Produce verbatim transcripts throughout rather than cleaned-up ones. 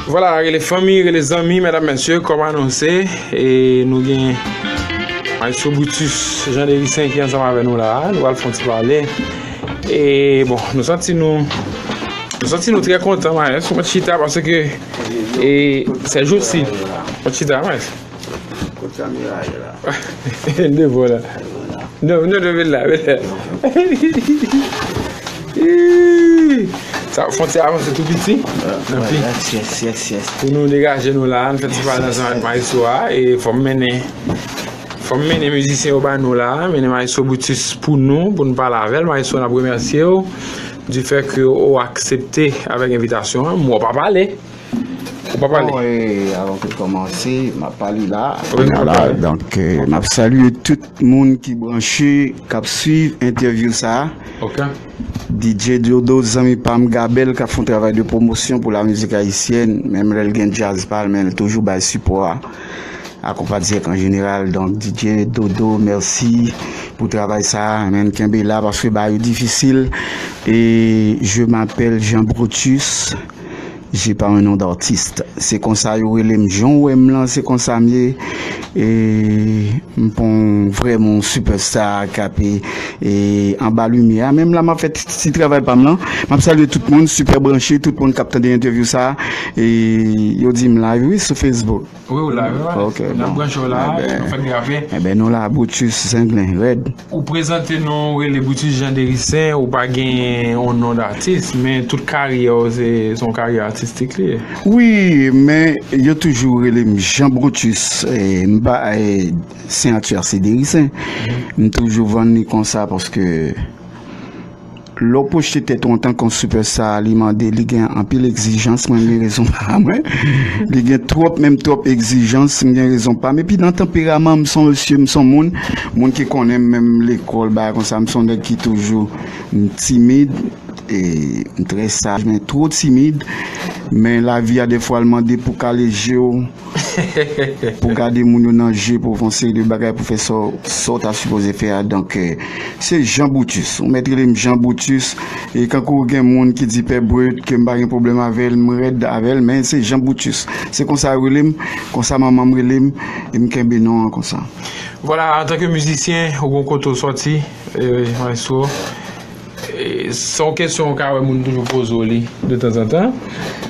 Vwala, rele fanmi, rele zanmi, medam, mesye, kòm anonse, e nou gen Maestro Brutus Jean Dericen ki ansanm avè nou la a. Nou pral fè yon ti pale. E bon, nou santi nou, nou santi nou trè kontan, Maestro. Mwen chita paske, e, se jou si. Mwen chita, Maestro. Kot kamera ye la? Devan la. Non, non, non, vin la, vin la. Sa, fwontyè a avanse tou piti. Anpi, yes, yes, yes, yes. Pou nou degaje nou la, nou fè ti pale ansanm avèk Maestro a, e fò m mennen, fò m mennen mizisyen yo ba nou la, mennen Maestro Brutus pou nou, pou nou pale avè l. Maestro, n ap remèsye w du fait que ou aksepte avèk envitasyon an. Mwen w pa pale. Ou pa pale. Bon, e, avan tout kòmanse, m ap pale la. Wi, m ap pale. Donk, e, m ap salye tout moun ki branche, k ap swiv entèvyou sa a. Ok. D J Dodo, zanmi pa m, Gabel, k ap fè yon travay de pwomosyon pou la mizik ayisyèn. Menm lè l gen djaz pa l, men l toujou bay sipò a. Akonpadyèk an jeneral. Donk, D J Dodo, mèsi pou travay sa a. Men kenbe la, paske bagay yo difisil. E je m'appelle Jean Brutus. J'ai pas un nom d'artiste. Se konsa yo rele m, jan w wè m lan, se konsa m ye. E m pa yon vrèman yon sipèsta k ap, e, anba limyè a. Menm la, m ap fè ti, ti travay pa m lan. M ap salye tout moun, Sipè Branche, tout moun k ap tande entèvyou sa a. E yo di m live, wi, sou Facebook. Wi, w live, wi. Ok, bon. N ap branche w la, nou fèk grape. Eben, nou la, Brutus Zenglen, rèd. Ou prezante non w, rele Brutus Jean Dericen, ou pa gen yon non d'atis, men tout karyè w se, se yon karyè atistik li ye. Wi, men yo toujou rele m Jean Brutus, e, m pa, e, siyati a se Dericen. M toujou vann li konsa paske lè w pwojte tèt ou antanke yon sipèsta, li mande, li gen anpil egzijans, mwen gen rezon pa mwen. Li gen twòp, menm twòp egzijans, m gen rezon pa m. Epi nan tanperaman, m se yon mesye, m se yon moun, moun ki konnen m menm lekòl, bagay konsa, m se yon nèg ki toujou, m timid, e m trè saj, men twò timid. Men lavi a, dèfwa, l mande pou kale je w, pou gade moun yo nan je, pou fè yon seri de bagay, pou fè sa w, sa w ta sipoze fè a. Donk, e, se Jean Brutus. Ou mèt rele m Jean Brutus. E kankou gen moun ki di Pè Brut, ke m pa gen pwoblèm avè l, m rèd avè l, men se Jean Brutus. Se konsa yo rele m, konsa manman m rele m, e m kenbe non an konsa. Vwala, antanke mizisyen, ou gon kote w sòti, e, maestro. E, se yon kesyon ou ka wè moun toujou poze w li de tanzantan,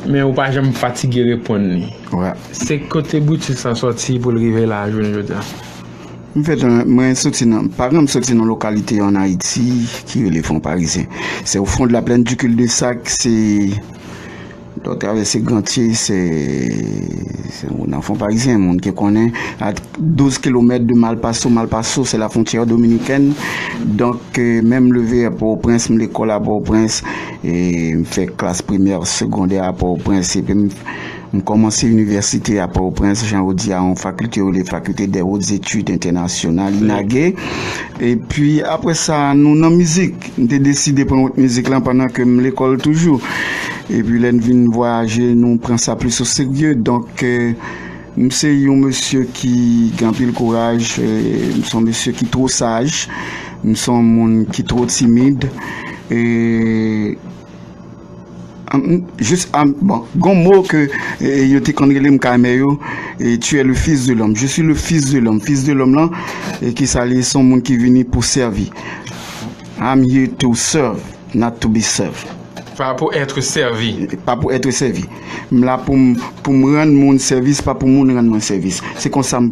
men ou pa janm fatige reponn li. Wi. Se kote Brutus la sòti pou l rive la jounen jodi a? M fèt, mwen soti nan, paran m soti nan lokalite an Ayiti ki rele Fon Parizyen. Se au fond de la plaine du cul-de-sac, se lè w travèse Gantye, se, se nan Fon Parizyen, moun ki konnen, a douz kilomèt de Malpaso. Malpaso, c'est la frontière dominicaine. Donk, e, menm leve a Pòtoprens, m lekòl a Pòtoprens, e m fè klas primè, segondè a Pòtoprens, epi m, m kòmanse inivèsite a Pòtoprens, jan yo di a yon fakilte yo rele Faculté des Hautes Études Internationales, INAGE. Epi, apre sa, nou nan mizik. M te deside pran wout mizik lan pandan ke m lekòl toujou. Epi, lè n vin vwayaje, nou pran sa plis o serye. Donk, e, m se yon mesye ki gen anpil kouraj, e, m se yon mesye ki twò saj, m se yon moun ki twò timid, e, am, jis, am, bon, gon mo ke, e, yo te konn rele m Kaymè yo, e, tu es le fils de l'homme. Je suis le fils de l'homme. Fils de l'homme lan, e, ki sa li, se yon moun ki vini pou sèvi. I'm here to serve, not to be served. Pa pou être servi. Pa pou être servi. M la pou m, pou m rann moun sèvis, pa pou moun rann mwen sèvis. Se konsa m,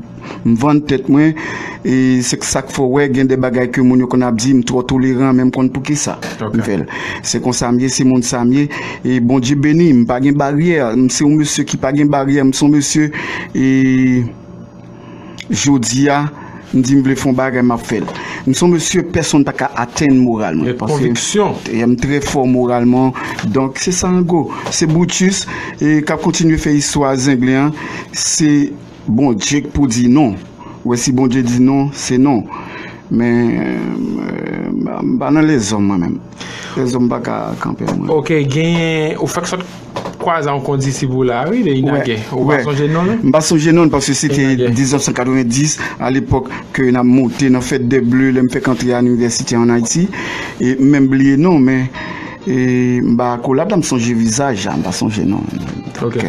m vann tèt mwen, e se sa k fè w wè gen de bagay ke moun yo konn ap di, m twò toleran, men m konn poukisa m fè l. Se konsa m ye, se moun sa m ye, e Bondye beni m, m pa gen baryè, m se yon mesye ki pa gen baryè, m se yon mesye, e, jodi a, m di m vle fè yon bagay, m ap fè l. M se yon mesye pèsonn pa ka atenn moral mwen. Paske konviksyon. E m trè fò moralman. Donk, se sa an gwo. Se Brutus, e k ap kontinye fè istwa Zenglen an. Se Bondye k pou di non. Wè, si Bondye di non, se non. Men, e, m pa nan lèzòm mwen menm. Lèzòm pa ka kanpe mwen. Ok, genyen, ou fèk sot kwaze yon kondisip ou la, wi, de Inage. Ou pa sonje non l? M pa sonje non l paske se te diznèf san katrevenndis, alepòk ke n ap monte nan Fête des Bleus, lè m fèk antre a inivèsite an Ayiti. E m menm bliye non, men e, m pa kolab la, m sonje vizaj la, m pa sonje non. Ok.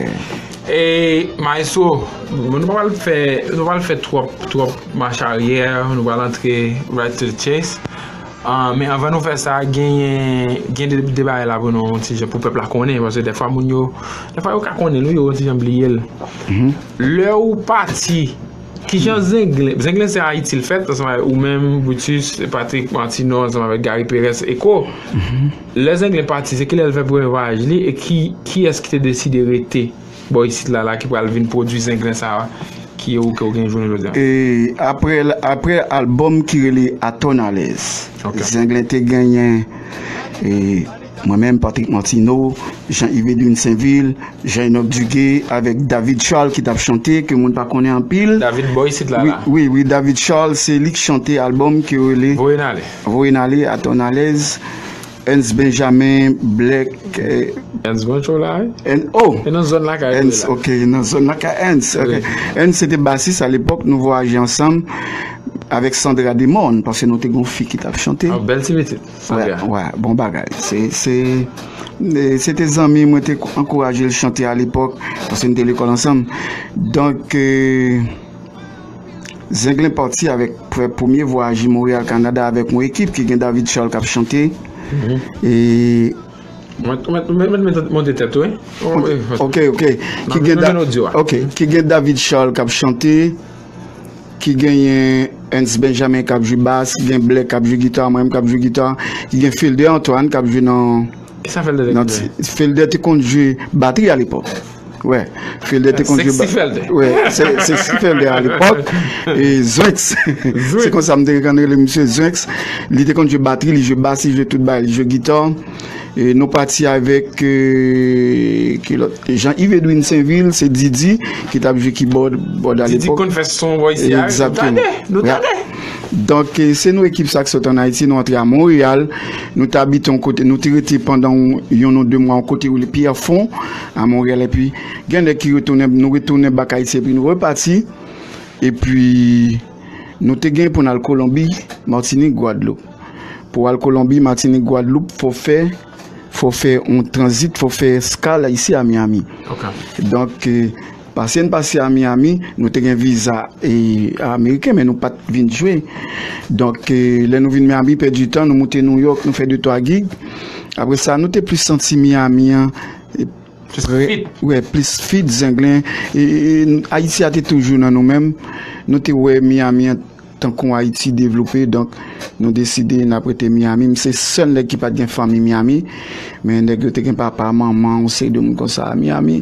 E, maestro, nou pa pral fè, nou pa pral fè twòp, twòp mach aryè, nou pral antre right to the chase. Ah, men anvan nou fè sa, genyen, gen de, de bagay la pou nou, ti jan, pou pèp la konnen, paske dèfwa moun yo, dèfwa yo ka konnen l, wi, yo ti jan bliye l. Lè ou pati, kijan Zenglen, Zenglen se Ayiti l fèt, ansanm avèk ou menm, Brutus, Patrick Martineau, ansanm avèk Gary Perez, Echo. Lè Zenglen pati, se kilè l fè premye vwayaj li, e ki, kiyès ki te deside rete bò isit la, la ki pral vin pwodui Zenglen sa a, ki ou, ke ou gen jounen jodi a? E apre, apre albòm ki rele Atòn Alèz, Zenglen te genyen, e, mwen menm, Patrick Martineau, Jean Yves Edwin Sainvil, Jean Enoch Duguet avèk David Charles ki t ap chante, ke moun pa konnen anpil. David bò isit la, la. Wi, wi, David Charles, se li k chante albòm ki rele Voye n ale. Voye n ale, Atòn Alèz, Ernst Benjamin, Black, eh, Ernst Boncho la, wi. Ern-, oh! E nan zòn lakay Ernst, ok, nan zòn lakay Ernst, ok. Ernst se te basis alepòk, nou vwayaje ansanm avèk Sandra Demorne, paske nou te gen yon fi ki t ap chante. Ah, bèl ti pitit. Wè, wè, bon bagay. Se, se, e, se te zanmi, mwen te ankouraje l chante alepòk, paske n te lekòl ansanm. Donk, e, Zenglen pati avèk, fè premye vwayaj li Monreyal, Kanada, avèk yon ekip ki gen David Charles k ap chante. E, mwen, mwen, mwen, mwen monte tèt ou, wi. Ok, ok. Ki gen Da-, ok, ki gen David Charles k ap chante. Ki genyen Ernst Benjamin k ap jwe bas, ki gen Black k ap jwe gita, mwen menm k ap jwe gita, ki gen Felder Antoine k ap jwe nan, nan ti-, Felder te konn jwe batri alepòk. Wè, Felder te konn jwe ba-, wè, se, se Sexy Felder alepòk. E Zwinks. Se konsa m te konn rele misye Zwinks. Li te konn jwe batri, li jwe bas, li jwe tout bagay, li jwe gita. E nou pati avèk, e, ki lòt? Jean Yves Edwin Sainvil, se Didi, ki t ap jwe kibòd, bòd alepòk. Didi konn fè son bò isi a, wi. Nou tande, nou tande. Donk, e, se nou ekip sa k sot ann Ayiti, nou antre a Monreyal, nou te abite yon kote, nou te rete pandan yon, yon ou de mwa yon kote rele Pierrefonds, a Monreyal, epi gen lè ki retounen, nou retounen bak Ayiti, epi nou repati, epi nou te gen pou n al Kolonbi, Matinik, Gwadloup. Pou al Kolonbi, Matinik, Gwadloup, fò fè, fò fè yon tranzit, fò fè eskal isi a Miami. Donk, e, pase n pase a Miami, nou te gen viza, e, ameriken, men nou pa t vin jwe. Donk, e, lè nou vin Miami, pèdi tan, nou moute Nouyòk, nou fè de twa gig. Apre sa, nou te plis santi Miami an, e, plis fit. Wè, plis fit, Zenglen. E, e, e, Ayiti a te toujou nan nou menm. Nou te wè Miami an tankou Ayiti devlope, donk nou deside n ap rete Miami. M se sèl nèg ki pa t gen fanmi Miami, men nèg yo te gen papa, manman, yon seri de moun konsa a Miami.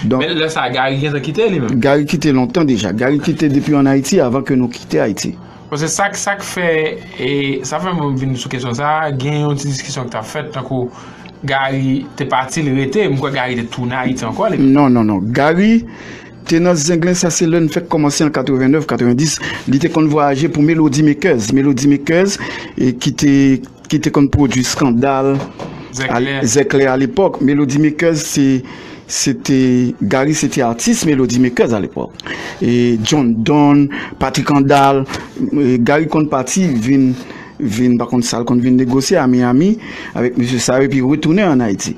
Donk, men lè sa a, Gary gentan kite li menm? Gary kite lontan deja. Gary kite depi ann Ayiti, avan ke nou kite Ayiti. Paske sa k, sa k fè, e, sa fè mwen vin sou kesyon sa a, gen yon ti diskisyon ki t ap fèt, tankou Gary te pati, li rete, m kwè Gary te tounen Ayiti ankò, li menm. Non, non, non. Gary te nan Zenglen, sa se lè n fèk kòmanse an katrevennèf, katrevendis, li te konn vwayaje pou Melody Makers. Melody Makers, e, ki te, ki te konn pwodui Skandal, Zèklè. Zèklè alepòk. Melody Makers, se, se te, Gary se te atis Melody Makers alepòk. E John Donn, Patrick Randall, e, Gary konn pati vin, vin, pa konn sa l konn vin negosye a Miami avèk mesye sa yo, epi retounen ann Ayiti.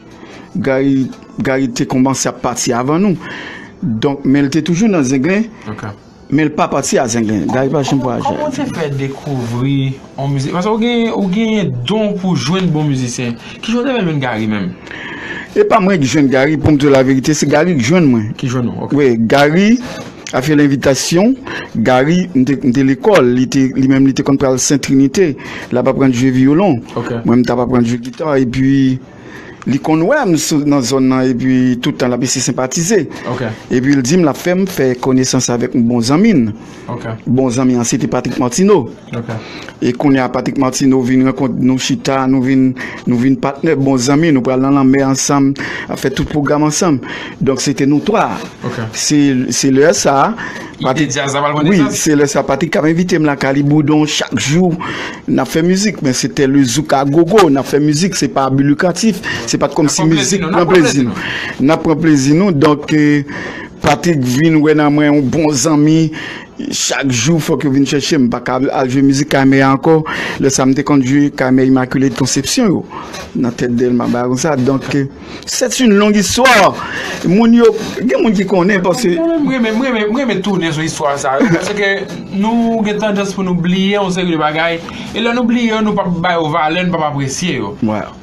Gary, Gary te kòmanse ap pati avan nou. Donk, men l te toujou nan Zenglen. Men l pa pati a Zenglen. Gary pa janm vwayaje. Kòman w te fè dekouvri yon mizik? Paske ou gen, ou gen don pou jwenn bon mizisyen. Kijan w te fè jwenn Gary menm? E pa mwen ki jwenn Gary, pou m di w laverite, se Gary ki jwenn mwen. Ki jwenn ou, ok. Wi, Gary a fè lenvitasyon. Gary, m te, m te lekòl, li te, li menm, li te konn pral Sent Trinite. L ap aprann jwe vyolon. Ok. Mwen, m t ap aprann jwe gita, epi li konn wè m sou, nan zòn nan, epi tout tan l ap eseye senpatize. Ok. Epi l di m l ap fè m fè konesans avèk yon bon zanmi n. Ok. Bon zanmi an, se te Patrick Martineau. Ok. E kounye a, Patrick Martineau vin rankont nou chita, nou vin, nou vin patnè, bon zanmi, nou pral nan lanmè ansanm, ap fè tout pwogram ansanm. Donk, se te nou twa. Ok. Se, se lè sa a, Ide djaz la pral pran nesans. Wi, se lè sa Patrick k ap envite m lakay li, Boudon, chak jou n ap fè mizik, men se te le zouk a gogo, n ap fè mizik, se pa a bi likratif, se pa t kòmsi mizik pran plezi nou. N ap pran plezi nou, donk Patrick vin wè nan mwen yon bon zanmi, chak jou fòk yo vin chèche m, m pa ka al jwe mizik kay mè a ankò, lè sa m te konn jwe kay mè Immaculée de Conception yo, nan tèt Dèlma bagay konsa, donk. C'est une longue histoire. Moun yo, gen moun ki konnen paske. Mwen menm, mwen menm, mwen renmen tounen sou istwa sa yo, paske nou gen tandans pou nou bliye yon seri de bagay, e lè nou bliye yo, nou p ap ba yo valè, nou p ap apresye yo.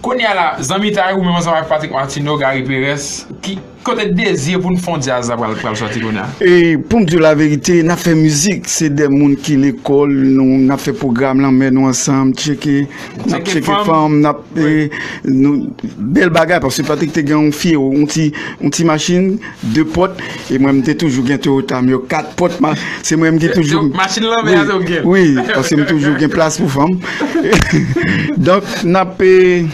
Kounye a la, zanmitay ou menm ansanm avèk Patrick Martineau, Gary Perez, ki kote dezi pou n fè yon djaz la pral, pral sòti kounye a? E pou m di w laverite, n ap fè mizik, se de moun ki lekòl, nou, n ap fè pwogram lanmè nou ansanm, tcheke, n ap tcheke fanm, n ap E nou, bèl bagay, paske Patrick te gen yon Fiero, yon ti, yon ti machin, de pòt, e mwen, m te toujou gen Toyota m yo, kat pòt, se mwen, m ki toujou. Machin lanmè a tou gen. Wi, paske m toujou gen plas pou fanm. Donk, n ap, e,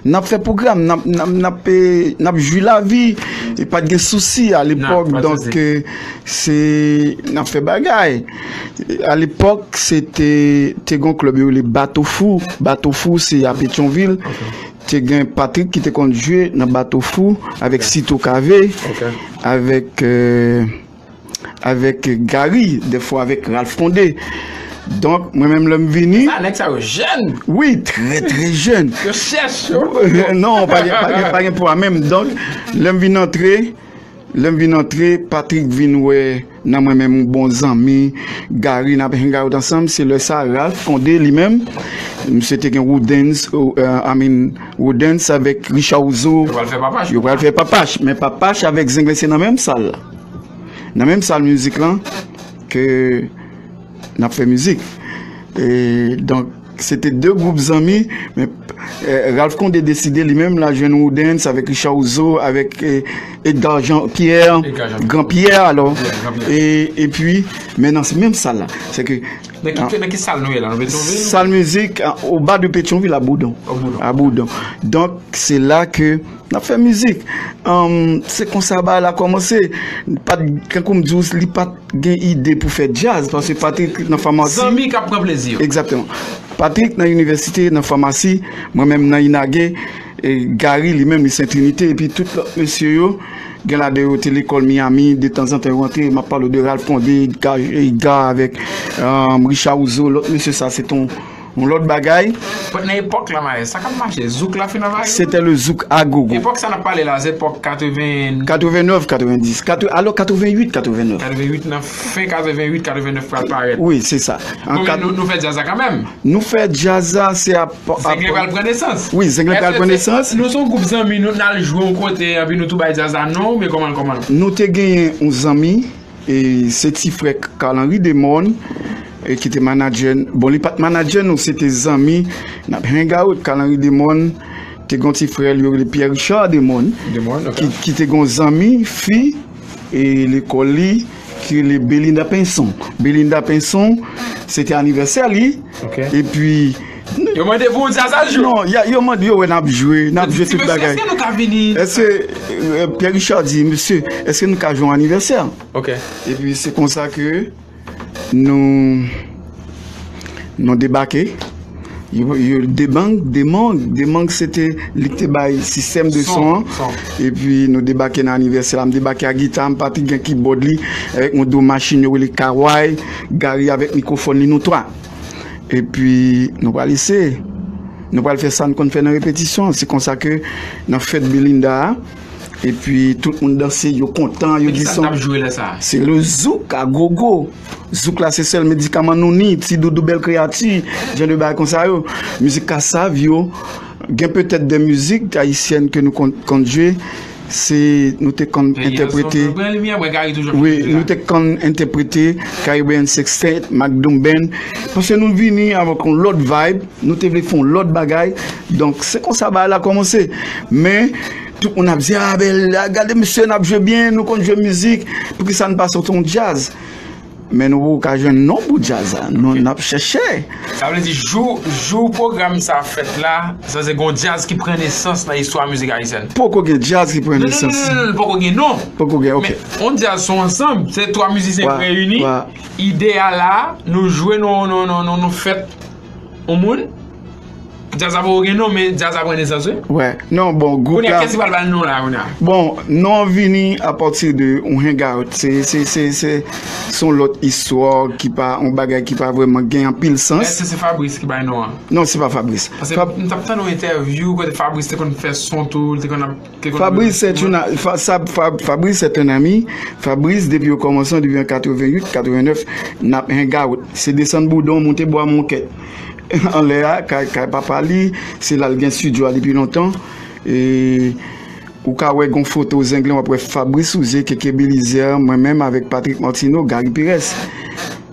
n ap fè pwogram, n ap, n ap, n ap, e, n ap jwi lavi, e pa t gen sousi alepòk, donk, e, se, n ap fè bagay. Alepòk, se te, te gen yon klèb yo rele Bato Fou. Bato Fou, se a Petyonvil. Te gen Patrick ki te konn jwe nan Bato Fou avèk Sito Kave, avèk, e, avèk Gary, dèfwa avèk Ralph Condé. Donk, mwen menm, lè m vini. Sa, nèg sa yo jèn. Wi, trè, trè jèn. Yo chèch yo. Non, pa gen, pa gen, pa gen pwa menm. Donk, lè m vin antre, Lè m vin antre, Patrick vin wè nan mwen menm yon bon zanmi, Gary, n ap hang out ansanm. Se lè sa, Ralph Condé li menm, misye te gen Woodens, e, I mean, Woodens avèk Richard Ozo. Yo pral fè Papach. Yo pral fè Papach. Men Papach avèk Zenglen se nan menm sal la. Nan menm sal mizik lan ke n ap fè mizik. E, donk, se te de gwoup zanmi, men, e, Ralph Condé deside li menm, l al jwenn Woodens avèk Richard Ozo, avèk, e, Edgar Jean Pierre, Edgar Jean Pierre. Gran Pierre, alò. Pierre, Gran Pierre. E, epi, men nan menm sal la. Se ke. Nan ki, nan ki sal nou ye la? Nou Petyonvil? Sal mizik, a, o ba de Petyonvil, a Boudon. O Boudon. A Boudon. Donk, se la ke N ap fè mizik. Ahn, se konsa bagay la kòmanse. Pa t, tankou m di w, li pa t gen ide pou fè djaz, paske Patrick nan famasi. Zanmi k ap pran plezi yo. Egzakteman. Patrick nan inivèsite, nan famasi, mwen menm nan Inage, e Gary li menm, li Sen Trinite, epi tout lòt mesye yo, gen ladan yo te lekòl Miami, detanzantan yo rantre, m ap pale w de Ralph Condé, Edgar, Edgar avèk, ahn, Richard Ozo, lòt mesye sa, se t on Yon lòt bagay. But nan epòk la, Maes, sa k ap mache? Zouk la fin anvayi nou? C'était le zouk à gogo. Epòk sa n ap pale la, se epòk katreven. Katreven nèf, katreven dis. Katr-, alò, katreven uit, katreven nèf. Katreven uit, nan fen katreven uit, katreven nèf pral parèt. Wi, se sa. Bon, men nou, nou fè djaz la kanmenm. Nou fè djaz la, se ap, ap. Zenglen pral pran nesans. Wi, Zenglen pral pran nesans. Èske se, nou se yon gwoup zanmi, nou, n al jwe yon kote, epi nou tou bay djaz la non, oubyen kòman l, kòman l? Nou te genyen yon zanmi, E se ti frè Carl Henry Demorne, e ki te manadjè n. Bon, li pa t manadjè nou, se te zanmi. N ap hang out. Carl Henry Demorne te gen yon ti frè l, yo rele Pierre Richard Demorne, Demorne, ok. Ki, ki te gen yon zanmi, fi, e lekòl li, ki rele Belinda Pinson. Belinda Pinson, se te anivèsè li. Ok. Epi, yo mande pou yon djaz al jwe? Non, y a, yo mande, yo wè n ap jwe, n ap jwe tout bagay. Èske nou ka vini? Èske, e, Pierre Richard di, mesye, èske nou ka jwe yon anivèsè? Ok. Epi se konsa ke nou, nou debake. Yo, yo, Demang, Demang, Demang se te li k te bay sistèm de son an. Epi nou debake nan anivèsè la. M debake ak gita m, Patrick gen kibòd li, avèk yon do machin yo rele Kaway, Gary avèk mikwofòn li, nou twa. Epi nou pral eseye. Nou pral fè sa n konn fè nan repetisyon. Se konsa ke nan fèt Belinda a, epi tout moun danse, yo kontan, yo di son. Men ki sa n t ap jwe lè sa a? Se le zouk a gogo. Zouk la se sèl medikaman nou ni, ti doudou bèl kreyati, jan de bagay konsa yo. Mizik kasav yo, gen petèt de mizik ayisyèn ke nou konn, konn jwe, se nou te konn entèprete. Wi, nou te konn entèprete Caribbean Sextet, Mac Doom Band, paske nou vini avèk yon lòt vibe, nou te vle fè yon lòt bagay. Donk, se konsa bagay la kòmanse. Men, tout moun ap di, "A, bèl, a, gade mesye, n ap jwe byen, nou konn jwe mizik, poukisa n pa sot yon djaz?" Men nou poko ka jwenn non pou djaz la. Nou n ap chèche. Sa vle di jou jou pwogram sa fèt la, sa se gon djaz ki pran nesans nan istwa mizik ayisyèn. Poko gen djaz ki pran nesans. Non, non, non, poko gen non. Poko gen, ok. Men on djaz se on ansanm, se twa mizisyen ki reyini. Ide a la, nou jwe, nou nou nou nou nou fèt on moun. Djaz la poko gen non, men djaz la pran nesans wi. Wè. Non, bon, gwoup Kounye a la. Kiyès ki pral ba l non la kounye a? Bon, non an vini apati de yon hangout. Se se se se se yon lòt istwa ki pa yon bagay ki pa vrèman gen anpil sans. Èske se Fabrice ki bay non an? Non, se pa Fabrice. Paske m t ap tande yon entèvyou kote Fabrice te konn fè son tou, li te konn ap te konn Fabrice c'est une fa- sa- fa- Fabrice c'est un ami. Fabrice depi yo kòmanse depi an katrevenn uit, katrevenn nèf, n ap hangout. Se desann Boudon, monte Bwa Monkèt. Anlè a, kay kay papa li, se la l gen studio a depi lontan. E ou ka wè gon foto Zenglen, w ap wè Fabrice Souze, Keke Belizaire, mwen menm avèk Patrick Martineau, Gary Pires.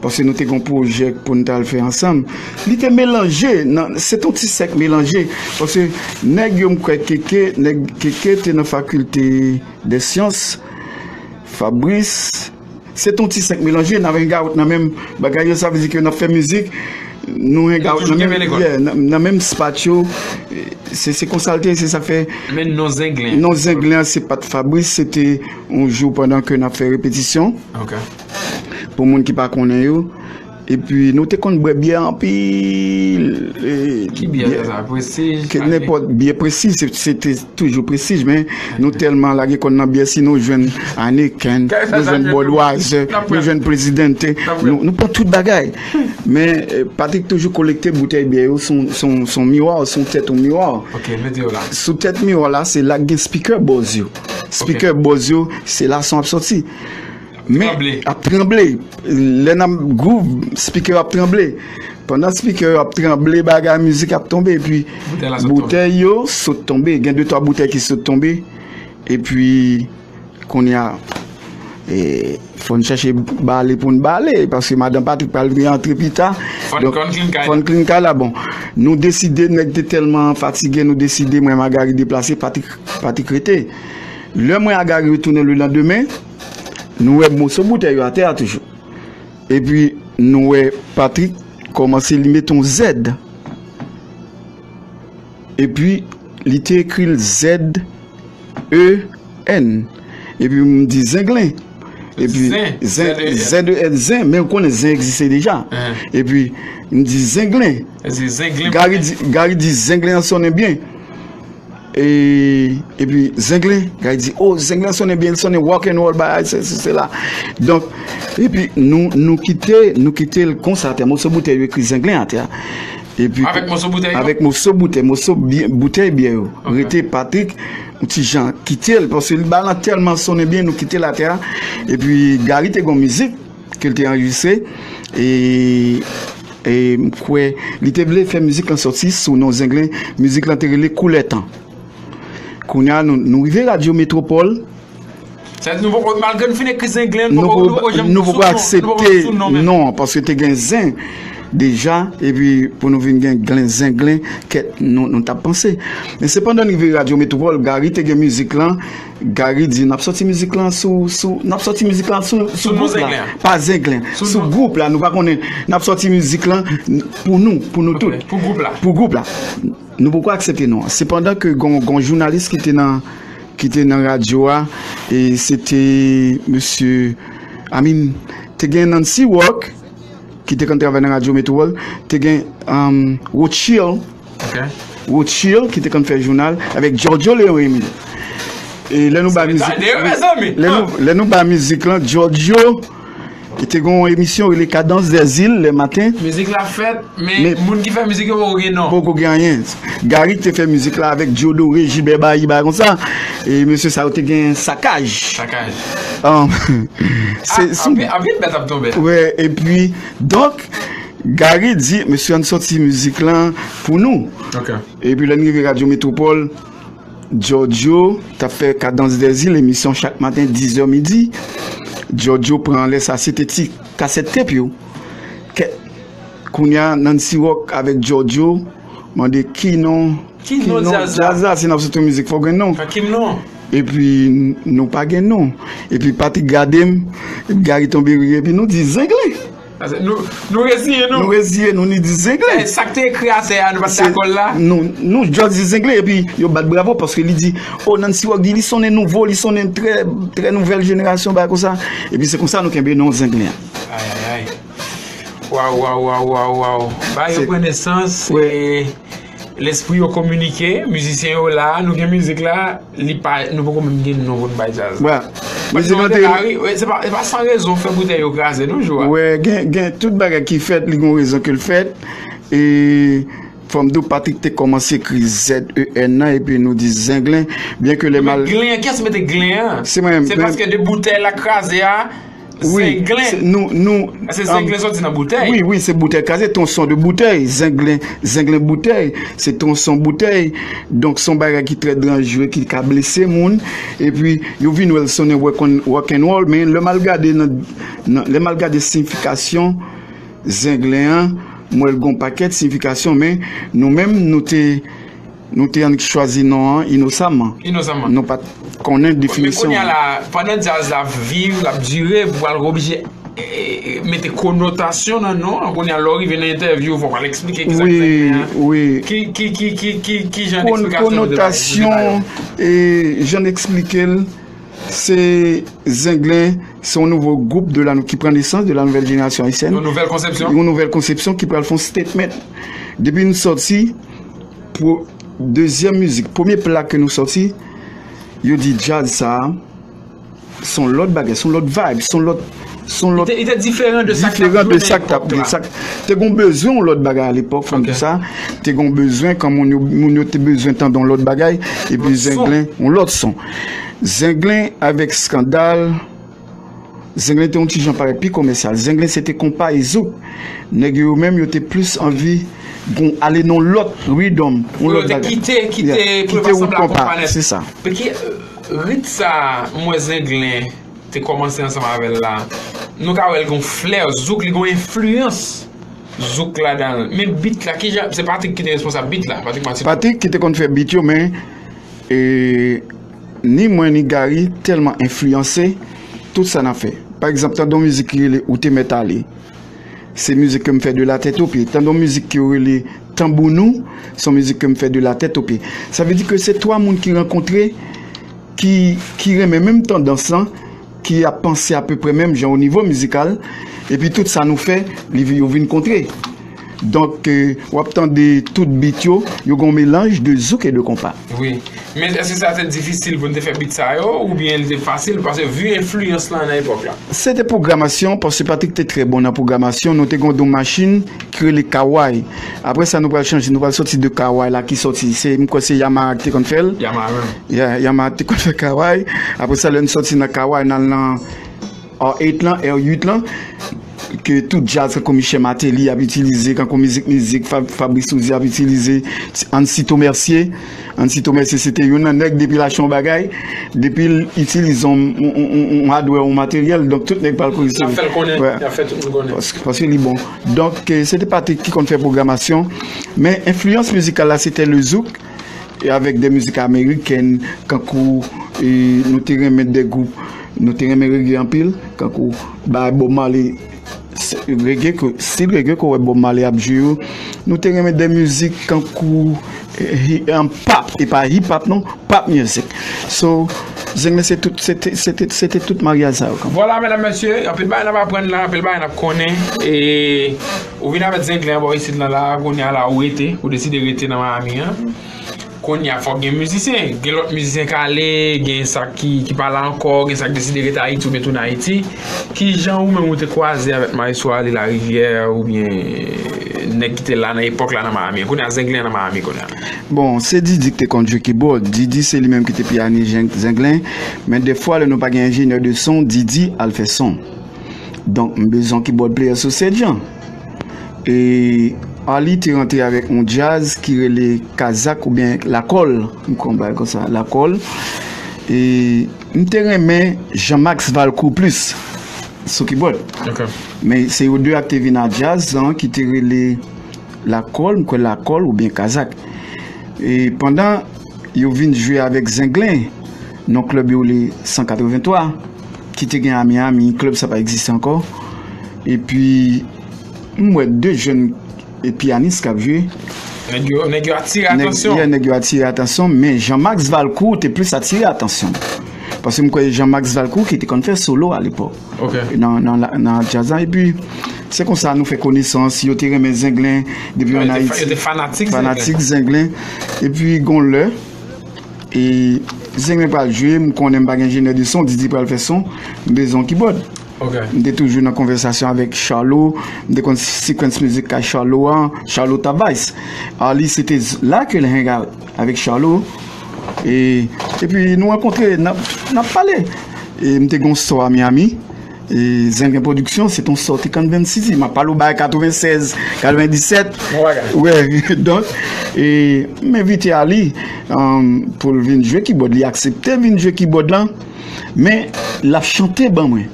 Paske nou te gon pwojè pou n t al fè ansanm. Li te melanje, nan, se t on ti sèk melanje. Paske nèg yo m kwè Keke, nèg Keke te nan fakilte de syans, Fabrice, se t on ti sèk melanje, n ap hangout nan menm bagay yo, sa vle di ke n ap fè mizik, nou hangout nan menm, yeah, nan, nan menm spot yo. Se se konsa l te ye, se sa k fè. Men non Zenglen. Non Zenglen an se pa t Fabrice, se te yon jou pandan ke n ap fè repetisyon. Ok. Pou moun ki pa konnen yo. Epi nou te konn bwè byè anpil. Ki byè sa? Prestige? Nenpòt byè, Prestige, se te toujou Prestige, men nou tèlman lage kòn nan byè, si nou jwenn Heineken, nou jwenn Budweiser, nou jwenn Presidente, nou pran tout bagay. Men Patrick toujou kolekte boutèy byè yo sou yon miwa, sou yon tèt yon miwa. Sou tèt miwa la, se la k gen speaker bòz yo. Speaker bòz yo, se la son ap sòti. Men ap tranble. Lè n ap groove, speaker yo ap tranble. Pandan speaker yo ap tranble, bagay mizik ap tonbe, epi boutèy yo sot tonbe. Gen de twa boutèy ki sot tonbe. Epi kounye a, e, fò n chèche bale pou n bale, paske madan Patrick pral vin antre pita. Fò n clean kay la. Bon, nou deside, nèg te tèlman fatige, nou deside, mwen, Magari deplase, Patrick, Patrick rete. Lè mwen a Gary retounen lelandemen, nou wè moso boutèy yo atè a toujou. Epi nou wè Patrick kòmanse li met yon Z. Epi li te ekri l Z E N. Epi m di Zenglen. Epi Z E N, zen, men ou konnen zen egziste deja. Epi m di Zenglen. Gary di Zenglen an sonnen byen. E, epi Zenglen, Gary di, oh, Zenglen sonnen byen, li sonnen rock and roll, bagay, se, se, se la. Donk, epi nou, nou kite, nou kite l konsa atè. Moso boutèy yo ekri Zenglen atè. Epi, avèk moso boutèy yo? Avèk moso boutèy, moso boutèy byè yo. Rete Patrick, yon ti jan kite l, paske li ba lan tèlman sonnen byen, nou kite l atè. Epi Gary te gon mizik ke l te anrejistre. E, e m kwè li te vle fè mizik lan sòti sou non Zenglen. Mizik lan te rele Koulè Tan. Kounye a, nou, nou rive Radyo Metwopòl. Sa di nou poko, malgre nou fin ekri Zenglen, nou poko, nou poko janm, nou poko aksepte non, paske te gen zen deja, epi pou nou vin gen glen, Zenglen, kèt, nou, nou t ap panse. Men sepandan n rive Radyo Metwopòl, Gary te gen mizik lan, Gary di, n ap sòti mizik lan sou, sou, n ap sòti mizik lan sou, sou gwoup la. Pa Zenglen. Sou gwoup la, nou pa konnen. N ap sòti mizik lan pou nou, pou nou tout. Pou gwoup la. Pou gwoup la. Nou poko aksepte non an. Sepandan ke gon, gon jounalis ki te nan, ki te nan radyo a, e se te mesye, I mean, te gen Nancy Rock, ki te konn travay nan Radyo Metwopòl, te gen, um, Rothschild, Rothschild, ki te konn fè jounal, avèk Giorgio Leon Emile. E lè nou ba mizik, lè nou, lè nou ba mizik lan, Giorgio, e te gen yon emisyon rele Cadence des Îles le maten. Mizik la fèt, men moun ki fè mizik yo poko gen non. Poko gen anyen. Gary te fè mizik la avèk Diodoré, Gilbert Bailly, bagay konsa. E mesye sa yo te gen Sakaj. Sakaj. Se, anpil bèt ap tonbe. Wè, epi, donk, Gary di, mesye, ann sòti mizik lan pou nou. Epi lè n rive Radyo Metwopòl, Giorgio t ap fè Cadence des Îles, emisyon chak maten, dizè midi. Giorgio pran lè sa, se te ti kasèt tep yo. Kè, kounye a, Nancy Rock avèk Giorgio mande ki non, ki non djaz la, si n ap sòti yon mizik, fò gen non. Ki non? Epi nou pa gen non. Epi Patrick gade m, epi Gary tonbe ri, epi nou di Zenglen. Nou, nou reziye nou. Nou reziye nou, ni di Zenglen. Sa k te ekri atè a, nou pa t dakò l la. Nou, nou just di Zenglen, epi yo bat bravo paske li di, oh, Nancy Rock di li sonnen nouvo, li sonnen trè, trè nouvèl jenerasyon, bagay konsa. Epi se konsa nou kenbe non Zenglen an. Ayayay. Waw, waw, waw, waw, waw. Ba yo pran nesans. E lespri yo kominike, mizisyen yo la, nou gen mizik la, li pa, nou poko menm gen non pou n bay djaz la. Mizik lan te la ri, se pa, se pa san rezon fè boutèy yo kraze non jou a. Wè, gen, gen tout bagay ki fèt, li gon rezon ke l fèt. E fò m di w Patrick te kòmanse ekri Z E N nan, epi nou di Zenglen, byen ke lè mal. Glen, kiyès mete glen an? Se mwen menm. Se paske de boutèy la kraze a. Zenglen. Nou, nou, se zenglen soti nan boutèy. Wi, wi, se boutèy kraze, tronson de boutèy, zenglen, zenglen boutèy, se tronson boutèy. Donk, se yon bagay ki trè danjere, ki ka blese moun. Epi, yo vin wè l sonnen rock and roll, men lè m al gade nan, nan, lè m al gade siyifikasyon zenglen an, m wè l gon pakèt siyifikasyon, men nou menm, nou te Nou te annik chwazi non an inosaman. Inosaman. Nou pa t konnen definisyon. Men kounye a la, pandan djaz la ap viv, l ap dire, pou al oblije mete konotasyon nan non an. Kounye a, lè w rive nan entèvyou, fò w al eksplike ki sa ki fè gen an. Wi, ki, ki, ki, ki, ki, ki jan eksplikasyon ou te bay? Konotasyon, e jan n eksplike l, se Zenglen, se yon nouvo gwoup de la, ki pran nesans de la nouvelle génération haïtienne. Yon nouvèl konsepsyon. Yon nouvèl konsepsyon ki pral fè yon statement. Depi nou sòti, Pou dezyèm mizik, premye plak ke nou sòti, yo di djaz sa a, se yon lòt bagay, se yon lòt vibe, se yon lòt, se yon lòt. Li te diferan de sa k t ap jwe nan epòk la. Te gon bezwen yon lòt bagay alepòk, fò m di sa. Te gon bezwen, kan moun yo, moun yo te bezwen tande yon lòt bagay, epi Zenglen, yon lòt son. Zenglen avèk Skandal, Zenglen te yon ti jan parèt pi komèsyal. Zenglen se te konpa e zouk. Nèg yo, yo menm, yo te plis anvi gon ale nan lòt ridòm, yon lòt bagay. Kite, kite, pou yo pa sanble ak konpa nèt. Se sa. Peki, rit sa, mwen Zenglen te kòmanse ansanm avè l la, nou ka wè l gon flè zouk, li gon enfliyans zouk ladan l. Men bit la, kijan, se Patrick ki te responsab bit la, Patrick Martin. Patrick ki te konn fè bit yo, men e, ni mwen ni Gary tèlman enfliyanse tout sa n ap fè. Pa egzanp, tande yon mizik ki rele Ou te mèt ale. Se mizik ke m fè de la tèt o pye. Tande yon mizik ki rele Tanbounou, se yon mizik ke m fè de la tèt o pye. Sa vle di ke se twa moun ki rankontre, ki, ki renmen menm tandans lan, ki ap panse apeprè menm jan o nivo mizikal, epi tout sa nou fè, li, yo vin kontre. Donk, w ap tande tout bit yo, yo gen yon melanj de zouk e de konpa. Wi. Men èske sa te difisil pou n te fè bit sa yo, oubyen li te fasil, paske vi enfliyans lan nan epòk la? Se te pwogramasyon, paske Patrick te trè bon nan pwogramasyon, nou te gen yon machin ki rele Kawai. Apre sa, nou pral chanje, nou pral sòti de Kawai la ki sòti, se, m kwè se Yamaha ki te konn fè l. Yamaha menm. Yamaha ki te konn fè Kawai. Apre sa, lè n sòti nan Kawai, n al nan R eight lan, R eight lan, ke tout djaz, kankou Michel Martelly ap itilize, kankou Mizik Mizik, Fabrice Soudy ap itilize, Ansyto Mercier. Ansyto Mercier se te youn nan nèg depi l achte yon bagay, depi l itilize yon, yon, yon, yon hardware, yon materyèl, donk tout nèg pral kouri sou li. L ap fè l konnen, l ap fè tout moun konnen. Paske li bon. Donk, se te Patrick ki konn fè pwogramasyon, men enfliyans mizikal la se te le zouk, e avèk de mizik amerikèn, kankou, e, nou te renmen de gwoup, nou te renmen reggae anpil, kankou, ba Bob Marley, reggae ke, stil reggae ke w wè Bob Marley ap jwe yo. Nou te renmen de mizik kankou, e, pop, e pa hip hop non, pop music. So, Zenglen se tout, se te, se te, se te tout maryaj sa yo kanmenm. Vwala, medam, mesye, anpil bagay n ap aprann la, anpil bagay n ap konnen, e, ou vin avèk Zenglen bò isit lan la, kounye a la ou rete, ou deside rete nan Miami an. Kounye a fòk gen mizisyen, gen lòt mizisyen k ale, gen sa ki, ki pa la ankò, gen sa k deside rete Ayiti oubyen tounen Ayiti. Kijan ou menm ou te kwaze avèk Maestro Arly Larivière oubyen nèg ki te la nan epòk la nan Miami? Kounye a Zenglen nan Miami kounye a. Bon, se Didi ki te konn jwe kibòd. Didi se li menm ki te piyani Zenglen. Men dèfwa lè nou pa gen enjenyè de son, Didi al fè son. Donk, m bezwen yon kibòd player sou Sedjan. E Arly te rantre avèk yon djaz ki rele kazak oubyen lakòl, m kwè yon bagay konsa, lakòl. E m te renmen Jean-Max Valcourt plis sou kibòd. Men se yo de a ki te vin a djaz lan ki te rele lakòl, m kwè lakòl oubyen kazak. E pandan yo vin jwe avèk Zenglen, Nan klèb yo rele san katrevenntwa, ki te gen a Miami, klèb sa pa egziste ankò. Epi, m wè de jèn e, pyanis k ap jwe. Nèg yo, nèg yo atire Nèg, atansyon. Yeah, nèg yo atire atansyon, men Jean-Max Valcourt te plis atire atansyon. Paske m kwè Jean-Max Valcourt ki te konn fè solo alepòk. Ok. Nan, nan, la- nan djaz la. Epi, se konsa nou fè konesans. Yo te renmen Zenglen depi Yo ann te fa- Ayiti. Yo te fanatik Zenglen. Fanatik Zenglen. Epi, gon lè, e Zenglen pral jwe, m konnen m pa gen enjenyè de son, Didi pral fè son, m bezwen yon kibòd. Ok. M te toujou nan konvèsasyon avèk Charlot, m te konn sequence mizik kay Charlot an, Charlot Tavares. Arly, se te z- la ke l hang out avèk Charlot. E, epi nou rankontre, n ap, n ap pale. E m te gen yon store a Miami. E Zenglen Production, se t yon store te konn vann C D. M ap pale w bagay katrevennsèz, katrevendisèt. Bon bagay. Wè, donk, e, m envite Arly, um, pou l vin jwe kibòd. Li aksepte vin jwe kibòd lan, men l ap chante ban mwen.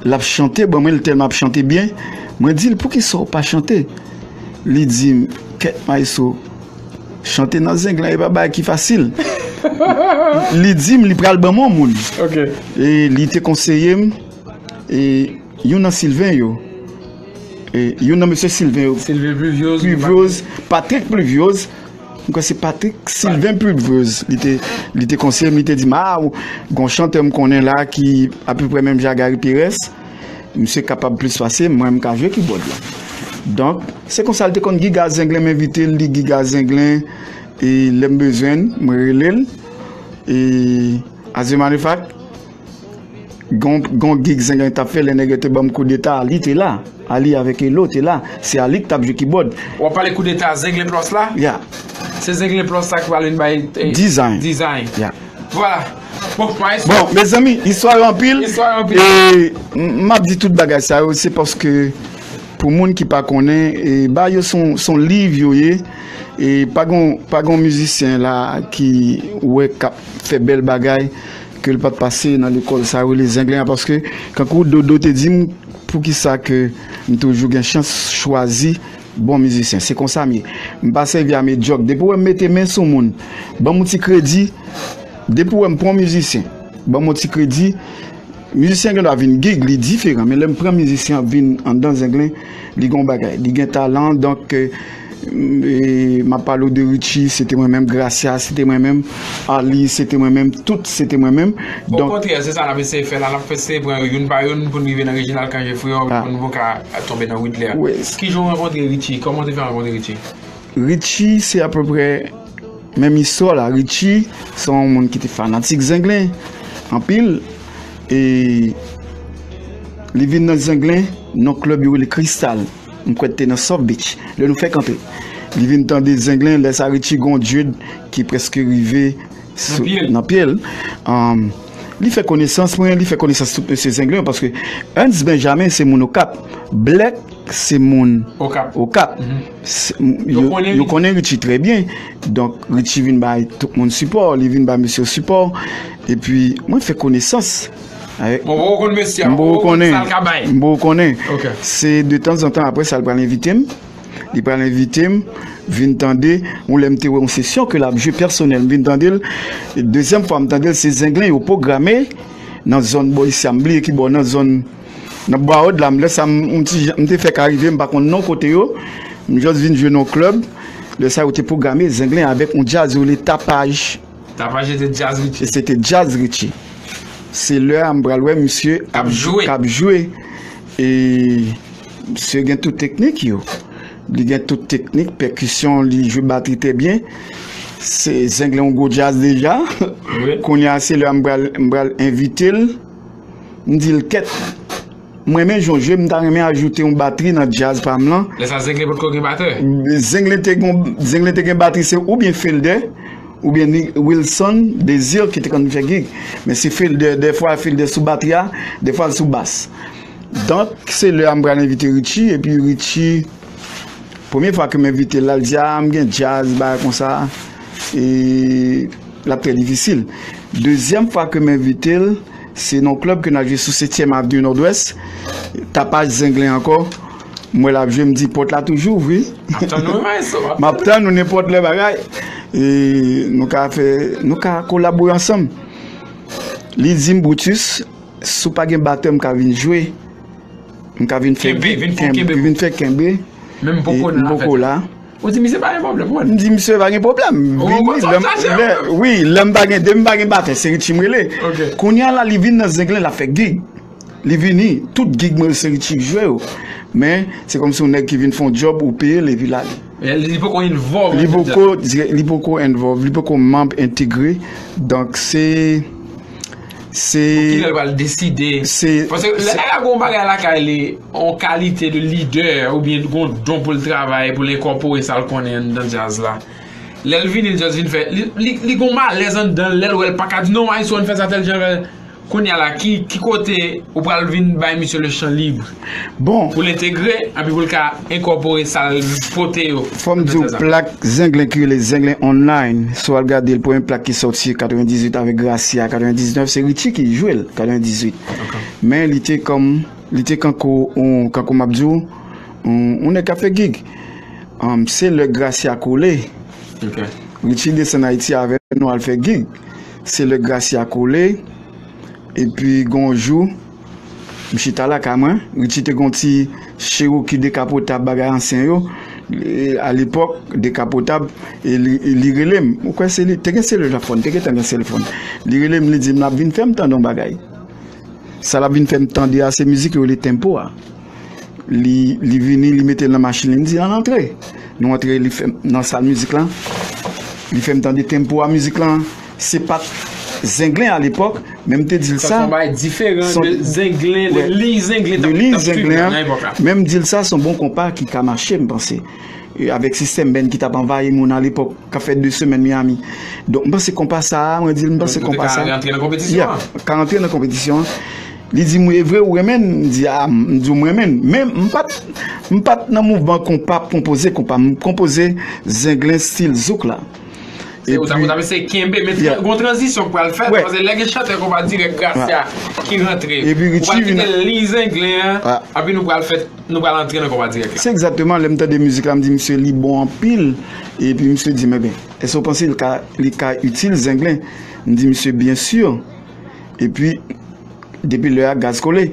L ap chante ban mwen, l tèlman ap chante byen. Mwen di l, "Poukisa w pa chante?" Li di m, "Kèt, maestro, chante nan Zenglen e pa bagay ki fasil." Li di m li pral ban m yon moun. Ok. E li te konseye m, e youn nan Sylvain yo, e youn nan mesye Sylvain yo, Sylvain Pluviose. Pluviose, Patrick Pluviose, m kwè se Patrick Sylvain Pluviose, li te, li te konseye m, li te di m, "Ah, ou, gon chantè m konnen la ki apeprè menm jan Gary Perez, misye kapab plis pase m, mwen m ka jwe kibòd la." Donk, se konsa l te konn giga Zenglen, m envite l, li giga Zenglen, e lè m bezwen l, mwen rele l. E, as a matter of fact, gon, gon gig Zenglen t ap fè, lè nèg yo te ban m koudeta, Arly te la. Arly avèk Elo te la. Se Arly ki t ap jwe kibòd. W ap pale koudeta Zenglen Plus la? Ya. Se Zenglen Plus la ki pral vin bay, eh, Design. Design. Ya. Vwala. Bon, maestro. Bon, mezanmi, istwa yo anpil. Istwa yo anpil. E m, m ap di tout bagay sa yo, se paske pou moun ki pa konnen, e bagay yo se yon, se yon liv yo ye. E pa gon, pa gon mizisyen la ki wè k ap fè bèl bagay ke l pa t pase nan lekòl sa yo rele Zenglen an, paske kankou Dodo te di m, poukisa ke m toujou gen chans chwazi bon mizisyen. Se konsa m ye. M pa sèvi a medyòk. Depi w wè m mete men sou moun, ban m yon ti kredi. Depi w wè m pran yon mizisyen, ban m yon ti kredi. Mizisyen gen dwa vin gig, li diferan. Men lè m pran mizisyen ap vin anndan Zenglen, li gon bagay. Li gen talan, donk, eh, e m ap pale w de Richie, se te mwen menm, Gracia, se te mwen menm, Arly, se te mwen menm, tout se te mwen menm. Donk, okontrè, se sa n ap eseye fè la, n ap eseye pran yo youn pa youn pou n rive nan Reginald Cangé Freo, pou n pou ka tonbe nan Whitley a. Wi. Kijan w rankontre Richie? Kòman w te fè rankontre Richie? Richie, se apeprè menm istwa la. Richie, se yon moun ki te fanatik Zenglen anpil. E li vin nan Zenglen, nan klèb yo rele Cristal. M kwè te nan South Beach. Lè nou fèk antre. Li vin tande Zenglen, lè sa Richie gon dread ki prèske rive sou, nan pye l. Nan pye l. Um, li fè konesans mwen, li fè konesans tout mesye Zenglen yo, paske Ernst Benjamin se moun Okap. Black se moun Okap. Okap. Mhm. Se- m- Yo yo, konnen yo li. Konnen Richie trè byen. Donk, Richie vin bay tout moun sipò, li vin bay mesye yo sipò. Epi, mwen fè konesans avèk Bon, ou konn mesye a, M poko ou konn konnen. Sa l ka bay. M poko konnen. Ok. Se de tanzantan apre sa, l pral envite m. Li pral envite m, vin tande. Yon lè m te wè yon sesyon ke l ap jwe pèsonèl, m vin tande l. Dezyèm fwa m tande l, se Zenglen yo pwograme nan zòn bò isi a. M bliye ki bò, nan zòn, nan Bwawòd la. M lè sa, m, m ti jan- m te fèk arive, m pa konn non kote yo. M just vin jwe nan yon klèb. Lè sa, yo te pwograme Zenglen avèk yon djaz yo rele Tapaj. Tapaj se te djaz Richie. E se te djaz Richie. Se lè a m pral wè misye K ap jwe. K ap jwe. E misye gen tout teknik yo. Li gen tout teknik, pèkisyon, li jwe batri trè byen. Se Zenglen yon gwo djaz deja. Wi. Kounye a, se lè a m pral, m pral envite l. M di l, "Kèt, mwen renmen jan w jwe, m ta renmen ajoute yon batri nan djaz pa m lan." Lè sa Zenglen potko gen batè? Zenglen te gon, Zenglen te gen batri, se oubyen Felder, oubyen ni Wilson Désir ki te konn fè gig. Men se Felder, dèfwa Felder sou batri a, dèfwa l sou bas. Donk, se lè a m pral envite Richie, epi Richie, premye fwa ke m envite l la, l di, "A, m gen djaz, bagay konsa." E l ap trè difisil. Dezyèm fwa ke m envite l, se nan yon klèb ke n al jwe sou setyèm Avni Nòdwès, Tapaj Zenglen ankò. M wè l ap jwe, m di, "Pòt la toujou ouvri." M ap tann ou, wi, maestro, m ap tann ou nenpòt lè bagay. E nou ka fè, nou ka kolabore ansanm. Li di m, Brutus, si w pa gen batè, m ka vin jwe. M ka vin fè Kenbe, gig, vin fè kenbe, kenbe. Vin fè kenbe. Men m poko E nan m poko la. Ou di misye pa gen pwoblèm, mwen. M di misye pa gen pwoblèm. Oh, Vini, bon, lè m- sa, sa, lè- wi, lè m pa gen, depi m pa gen batè, se Richie m rele. Ok. Kounye a la, li vin nan Zenglen, l ap fè gig. Li vini, tout gig mwen yo se Richie ki jwe yo. Men, se kòmsi yon nèg ki vin fè yon djòb, ou peye l, epi l ale. Li poko involve. Li poko, li poko involve, li poko manm entegre. Donk, se. Se. Kilè l pral deside? Se- Paske lè se- lè gon bagay lakay li, yon kalite de lidè oubyen gon don pou l travay, pou l enkòpore sa l konnen anndan djaz la. Lè l vini, l just vin fè. Li, li, li gon malèz anndan l, lè l wè l pa ka di non, Maestro, ann fè sa tèl jan, fè. Kounye a la, ki, ki kote ou pral vin bay misye le chan lib Bon, pou l entegre, epi pou l ka enkòpore sa l pote yo? fò m di w, plak Zenglen ki rele Zenglen Online, si w al gade l, premye plak ki sòti katrevendizuit avèk Gracia, katrevendiznèf, se Richie ki jwe l, katrevendizuit. Men li te kòm, li te kankou, yon, kankou m ap di w, yon, yon nèg k ap fè gig. Um, se lè Gracia kole. Ok. Richie desann Ayiti avè nou al fè gig. Se lè Gracia kole. Epi gon jou, m chita lakay mwen. Richie te gon ti Cherokee dekapotab, bagay ansyen yo. E, a lepòk, dekapotab, e li, e li rele m. Ou kwè se li? Te gen selilafòn, te gentan gen selifòn. Li rele m, li di m l ap vin fè m tande yon bagay. Sa l ap vin fè m tande a, se mizik yo rele tempo a. Li, li vini, li mete l nan machin li, m di l ann antre. Nou antre, li fè m nan sal mizik lan. Li fè m tande tempo a mizik lan. Se pa t Zenglen alepòk, men m te di l Sa sa. se yon bagay diferan Son- de Zenglen, de Ouais. liy Zenglen De t ap- liy t ap suiv Zenglen nan an, epòk la. men m di l sa, se yon bon konpa ki ka mache, m panse. E avèk sistèm band ki t ap anvayi moun alepòk, k ap fè de semèn Miami. Donk, m panse konpa sa a, mwen di l, m panse Donk, ou te konpa ka sa a. rantre nan konpetisyon Yeah, an. Ka rantre nan konpetisyon an. Li di m, "Wi, e vre, ou renmen l?" M di, "A, m di w, m renmen l." Men m pa t, m pa t nan mouvman konpa, konpoze konpa. M konpoze Zenglen stil zouk la. Se ou ta, ou ta eseye kenbe, men Yeah. gon tranzisyon k pral fèt, Ouais. paske lè gen chantè konpa dirèk Gracia ki rantre. Epi Ou pral Richie vin- kite liy Zenglen an, Ah. epi nou pral fèt, nou pral antre nan konpa dirèk la. Se egzakteman lè m tande mizik la, m di, "Misye, li bon anpil." Epi misye di m, "Enben, èske w panse li ka, li ka itil Zenglen?" M di, "Misye, byen si." Epi, depi lè a, gaz kole.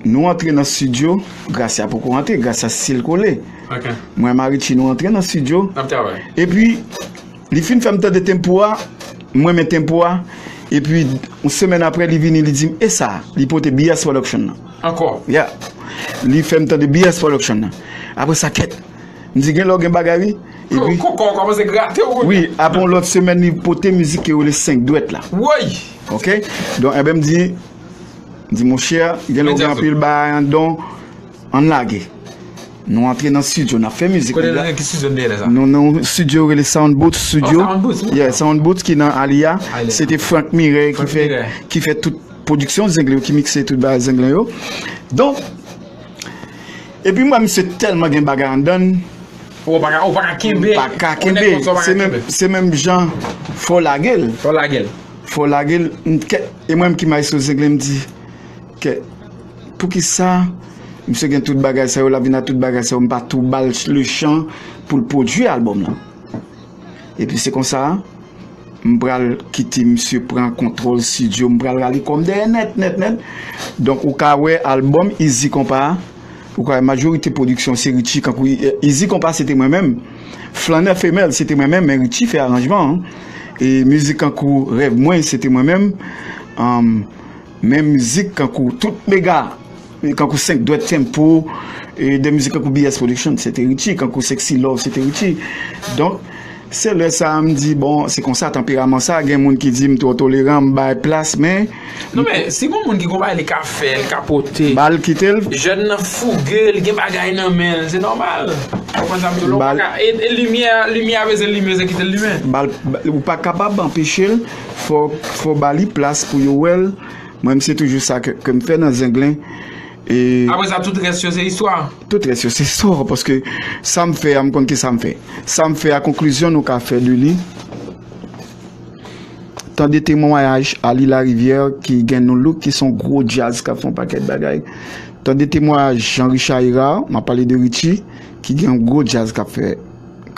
Nou antre nan estidyo, Gracia poko antre, Gracia still kole. Ok. Mwen, Marichi, nou antre nan estidyo. N ap travay. Epi, li fin fè m tande tempo a, mwen renmen tempo a. Epi, yon semèn apre, li vini, li di m, "E sa?" Li pote B S Production nan. Ankò. Yeah. Li fè m tande B S Production nan. Apre sa, kèt. M di, "Gen lè w gen bagay, wi." Epi, Kòkò kòmanse grate ou. wi, apre yon lòt semèn, li pote mizik ke yo rele Senk Dwèt la. Woy! Ok? Donk, enben, m di, m di, "Monchè, gen lè w gen Medya anpil bagay anndan w, ann lage." Nou antre nan estidyo, n ap fè mizik. Kote nou ki studio nou te ye lè sa? Nou nan yon estidyo rele Sound Boots Studio. Oh, Sound Boots, wi. Yeah, Sound Boots ki nan Aliyah. Aliyah. Se te Frank Mireille ki Frank fè, Mireille. Ki fè tout pwodiksyon Zenglen yo, ki mikse tout bagay Zenglen yo. Donk, epi mwen, misye tèlman gen bagay anndan l, Ou pa ka, ou pa ka kenbe. pa ka Ou nèg kenbe. konsa, ou pa Se ka menm, kenbe. Se menm jan, fò lage l. Fò lage l. Fò lage l, m kèt. E mwen menm ki maestro Zenglen, m di, kèt, poukisa misye gen tout bagay sa yo, l ap vin ak tout bagay sa yo, m pa tou ba l le chan pou l pwodui albòm lan. Epi se konsa, m pral kite misye pran kontwòl estidyo, m pral rale kò m dèyè nèt, nèt, nèt. Donk, ou ka wè albòm Izi Konpa a, ou ka wè majorite pwodiksyon se Richie, kankou, eh, Izi Konpa se te mwen menm. Flannè Femèl se te mwen menm, men Richie fè aranjman an. E mizik kankou Rèv Mwen se te mwen menm. Um, men mizik kankou tout mega, kankou Senk Dwèt Tempo, e de mizik kankou B S Production, se te Richie, kankou Sexy Love, se te Richie. Donk, se lè sa a m di, bon, se konsa, tanperaman sa, gen moun ki di m twò toleran, m bay plas, men Non, men, si gon moun ki gon bagay li ka fè, li ka pote. Ba l kite l. Jèn nan fouge, li gen bagay nan men l, se nòmal. Ou konprann sa m di w la? Ou Ba l- pa ka, e, e limyè, limyè a bezwen limen, se kite l limen. Ba l, ba- ou pa kapab anpeche l, fò, fò ba li plas pou yo wè l. Mwen, se toujou sa ke, ke m fè nan Zenglen. E Apre sa, tout rès yo se istwa. Tout rès yo se istwa, paske sa m fè a, m konn ki sa m fè. Sa m fè a, konklizyon nou ka fè de li. Tande temwayaj Ali Larivière, ki gen Nou Look, ki se yon gwo djaz k ap fè yon pakèt bagay. Tande temwayaj Jean Richard Hérard, m ap pale de Richie, ki gen yon gwo djaz k ap fè,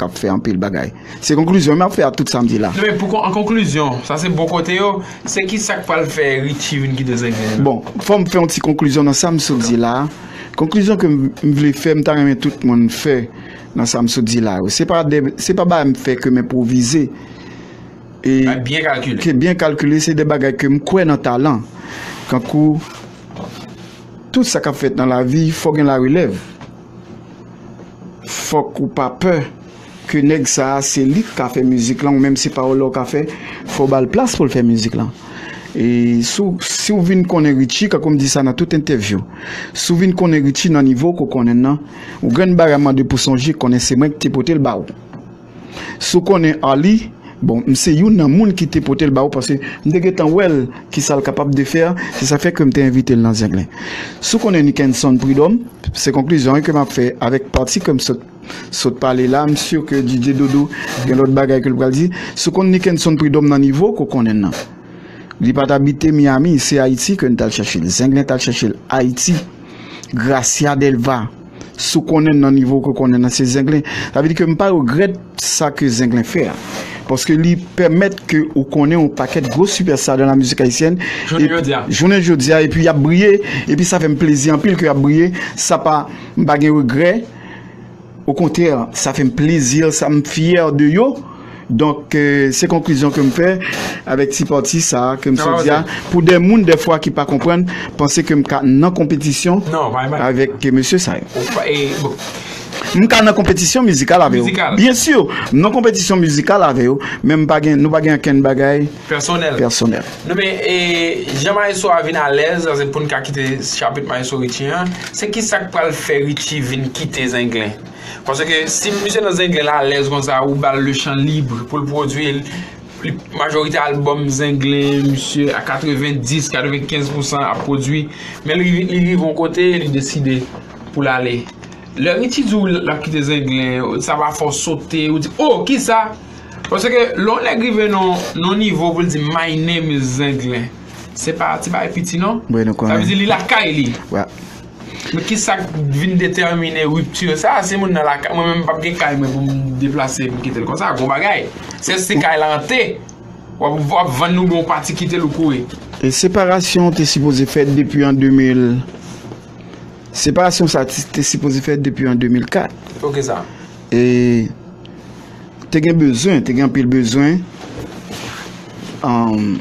k ap fè anpil bagay. Se konklizyon m ap fè a tout sa m di la. Non, men pou kon- an konklizyon, sa se bon kote yo, se ki sa k pral fè Richie vin kite Zenglen? Bon, fò m fè yon ti konklizyon nan sa m sot di la. Konklizyon ke m m vle fè, m ta renmen tout moun fè nan sa m sot di la yo. Se pa de, se pa bagay m fè ke m enpwovize. E Bagay byen kalkile. Ke byen kalkile, se de bagay ke m kwè nan talan. Kankou tout sa k ap fèt nan lavi, fò gen larelèv. Fòk ou pa pè ke nèg sa a, se li k ka fè mizik lan, ou menm se pawòl la ou ka fè, fò w ba l plas pou l fè mizik lan. E si w, si w vin konnen Richie, kankou m di sa nan tout entèvyou, si w vin konnen Richie nan nivo ke w konnen l nan, ou gen bagay mande pou sonje, konnen se mwen ki te pote l ba w. Si w konnen Arly, bon, m se youn nan moun ki te pote l ba w, paske m te gentan wè l ki sa l kapab de fè, se sa fè ke m te envite l nan Zenglen. Si w konnen Nickenson Prud'homme, se konklizyon ke m ap fè avèk pati ke m sot, sot pale la, m si ke D J Dodo gen lòt bagay ke l pral di. Si w konn Nickenson Prud'homme nan nivo ke w konnen l nan, li pa t abite Miami, se Ayiti ke n t al chache l. Zenglen t al chache l Ayiti. Gracia Delva. Si w konnen l nan nivo ke w konnen l nan, se Zenglen. Sa vle di ke m pa regrèt sa ke Zenglen fè a. Paske li pèmèt ke ou konnen yon pakèt gwo sipèsta dans la musique haïtienne. Jounen jodi a. Jounen jodi a, epi y ap briye, epi sa fè m plezi anpil ke y ap briye. Sa pa, m pa gen regrè. Okontrè, sa fè m plezi, sa m fyè de yo. Donk, eh, se konklizyon ke m fè avèk ti pati sa a ke m sot di a. Pou de moun, dèfwa, ki pa konprann, panse ke m ka nan konpetisyon avèk mesye sa yo. M ka nan konpetisyon mizikal avè yo. Byen si, m nan konpetisyon mizikal avè yo, men m pa gen, nou pa gen okenn bagay pèsonèl. Non, men, e, jan maestro a vin alèz, sa se pou n ka kite chapit maestro Richie an, se ki sa k pral fè Richie vin kite Zenglen? Paske si misye nan Zenglen l alèz konsa, ou ba l le chan lib pou l pwodui, li, majorite albòm Zenglen, misye a katrevenndis, katrevenkenz pousan ap pwodui. Men li, li rive yon kote, li deside pou l ale. Lè Richie di w l ap kite Zenglen, sa va fè w sote, ou di, "Oh, kisa?" Paske lè yon nèg rive nan, nan yon nivo pou l di, "My name is Zenglen," se pa ti bagay piti, non. Sa vle di li lakay li. Men ki sa k vin detèmine ripti sa? Se moun nan lakay. Mwen menm, m p ap gen kay mwen pou m deplase, pou m kite l konsa. Gon bagay. Se si kay la an te, w ap, w ap vann nou bon pati, kite l ou kouri. E separasyon te sipoze fèt depi an de mil. Separasyon sa te, te sipoze fèt depi an de mil kat. Ok, sa. E te gen bezwen, te gen anpil bezwen. Um,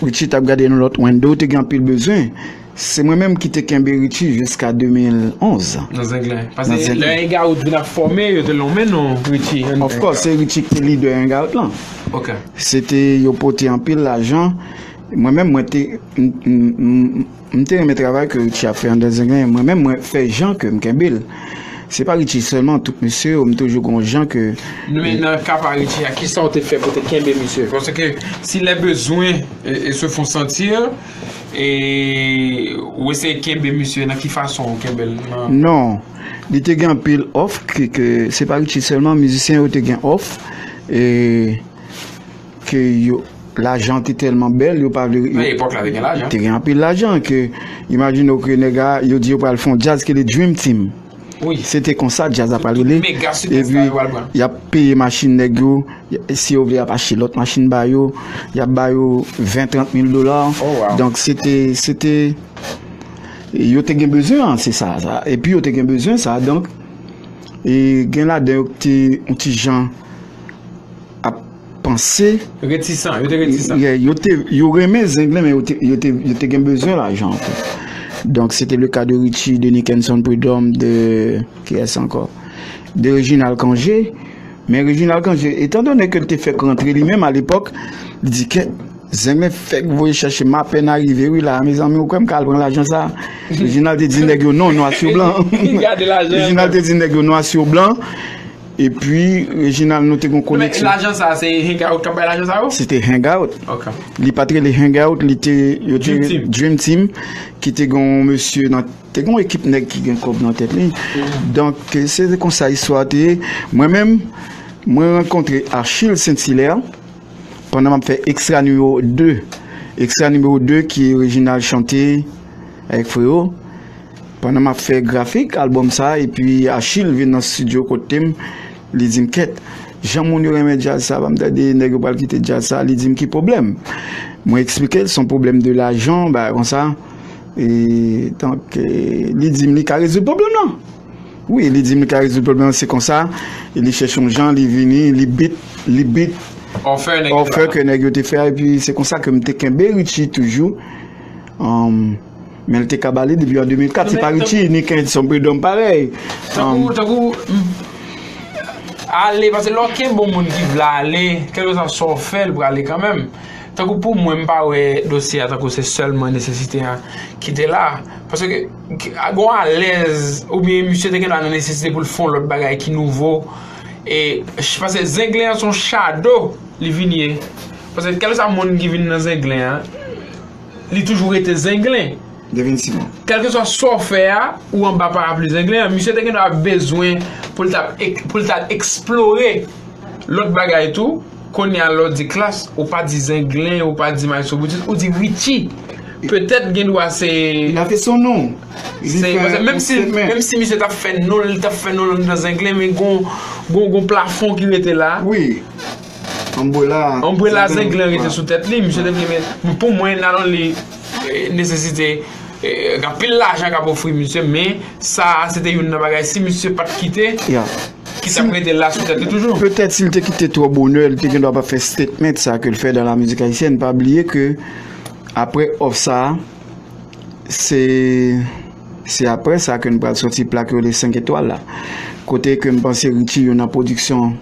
Richie t ap gade yon lòt window, te gen anpil bezwen. Se mwen menm ki te kenbe Richie jiska de mil onz. Nan Zenglen. Paske lè Hangout vin ap fòme, yo te lonmen non Richie. Of course, se Richie ki te lidè Hangout lan. Ok. Se te, yo pote anpil lajan. Mwen menm, mwen te, m, m, m, m te renmen travay ke Richie ap fè anndan Zenglen. Mwen menm, mwen fè jan ke m kenbe l. Se pa Richie sèlman, tout mesye yo, m toujou gon jan ke. Men nan ka pa Richie a, kisa w te fè pou te kenbe misye? Paske si lè bezwen e, e se fè santi, e ou eseye kenbe misye, nan ki fason ou kenbe l? Non, li te gen anpil òf ke, ke se pa Richie sèlman, mizisyen yo te gen òf, e ke yo, lajan te tèlman bèl, yo pa vle. Nan epòk la, te gen lajan. Te gen anpil lajan, ke imajine w ke nèg a, yo di yo pral fè yon djaz ki rele Dream Team. Wi. Se te konsa djaz la pral rele. Epi, y ap peye machin nèg yo, y- si yo vle, y ap achte lòt machin ba yo, y ap ba yo ven, trant mil dola. Oh, wow. Donk, se te, se te, yo te gen bezwen an, se sa, sa. Epi, yo te gen bezwen sa, donk, e gen ladan yo ki te, yon ti jan ap panse. Retisan, yo te retisan. Yeah, yo te, yo renmen Zenglen, men yo te, yo te, yo te gen bezwen lajan tou. Donk, se te le ka de Richie, de Nickenson Prud'homme, de, kiyès ankò? De Reginald Cangé. Men Reginald Cangé, etandone ke l te fèk rantre li menm alepòk, li di, "Kèt, Zenglen fèk voye chèche m, apèn arive, wi, la, mezanmi, ou kwè m ka al pran lajan sa?" Reginald te di nèg yo, "Non, nwa sou blan." Reginald te di nèg yo, "Nwa sou blan." Epi, Reginald, nou te gen yon koneksyon. Men lajan sa, se Hangout k ap bay lajan sa yo? Se te Hangout. Ok. Li pa t rele Hangout, li te, yo te Dream Team. Dream Team, ki te gen yon mesye nan, te gen yon ekip nèg ki gen kòb nan tèt li. Donk, se te konsa istwa te ye. Mwen menm, mwen rankontre Achille Saint-Hilaire pandan m ap fè Extra Numéro de. Extra Numéro de ki Reginald chante avèk Freo. Pandan m ap fè grafik albòm sa, epi Achille vin nan estidyo kote m, Li di m, "Kèt, jan moun yo renmen djaz sa, pa m tande nèg yo pral kite djaz sa." Li di m, "Ki pwoblèm?" Mwen eksplike l, se yon pwoblèm de lajan, bagay konsa. E, donk, e, li di m li ka rezoud pwoblèm nan. Wi, li di m li ka rezoud pwoblèm nan, se konsa. E li chèche yon jan, li vini, li beat, li beat offer nèg yo te fè, epi se konsa ke m te kenbe Richie toujou. Um, men l te ka bale depi an de mil kat. Se pa Richie, ni Kenson Prud'homme parèy. Tankou, tankou, ale, paske lè w kenbe yon moun ki vle ale, kèlkeswa sa w fè, l prale kanmenm. Tankou pou mwen, m pa wè dosye a tankou se sèlman nesesite a ki te la. Paske, ki- a gon alèz, oubyen misye te gen dwa nan nesesite pou l fè yon lòt bagay ki nouvo. E, ch- paske Zenglen an se yon shadow, li vin ye. Paske kèlkeswa moun ki vin nan Zenglen an, li toujou rete Zenglen. Definitivman. Kèlkeswa sa w fè a, ou anba parapli Zenglen an, misye te gen dwa bezwen pou l t ap ek- pou l t al eksplore lòt bagay tou. Kounye a lè w di Klass, ou pa di Zenglen, ou pa di Maestro Brutus, ou di Richie. Petèt gen dwa se Il a fait son nom. Li se fè paske menm si statement. Menm si misye t ap fè non l, li t ap fè non l anndan Zenglen, men gon gon gon plafon ki rete la. Wi. Anbrela. Anbrela Zenglen rete sou tèt li, misye te vle men pou mwen, nan li, eh, nesesite, eh, gen anpil lajan k ap ofri misye, men sa a se te youn nan bagay, si misye pa t kite, ki t ap rete la sou tèt li toujou. Petèt si l te kite twò bonè, li te gen dwa pa fè statement sa ke l fè dans la musique haïtienne. Pa bliye ke apre òf sa a, se se apre sa ke n pral sòti plak yo rele senk etwal la. Kote ke m panse Richie yo nan pwodiksyon,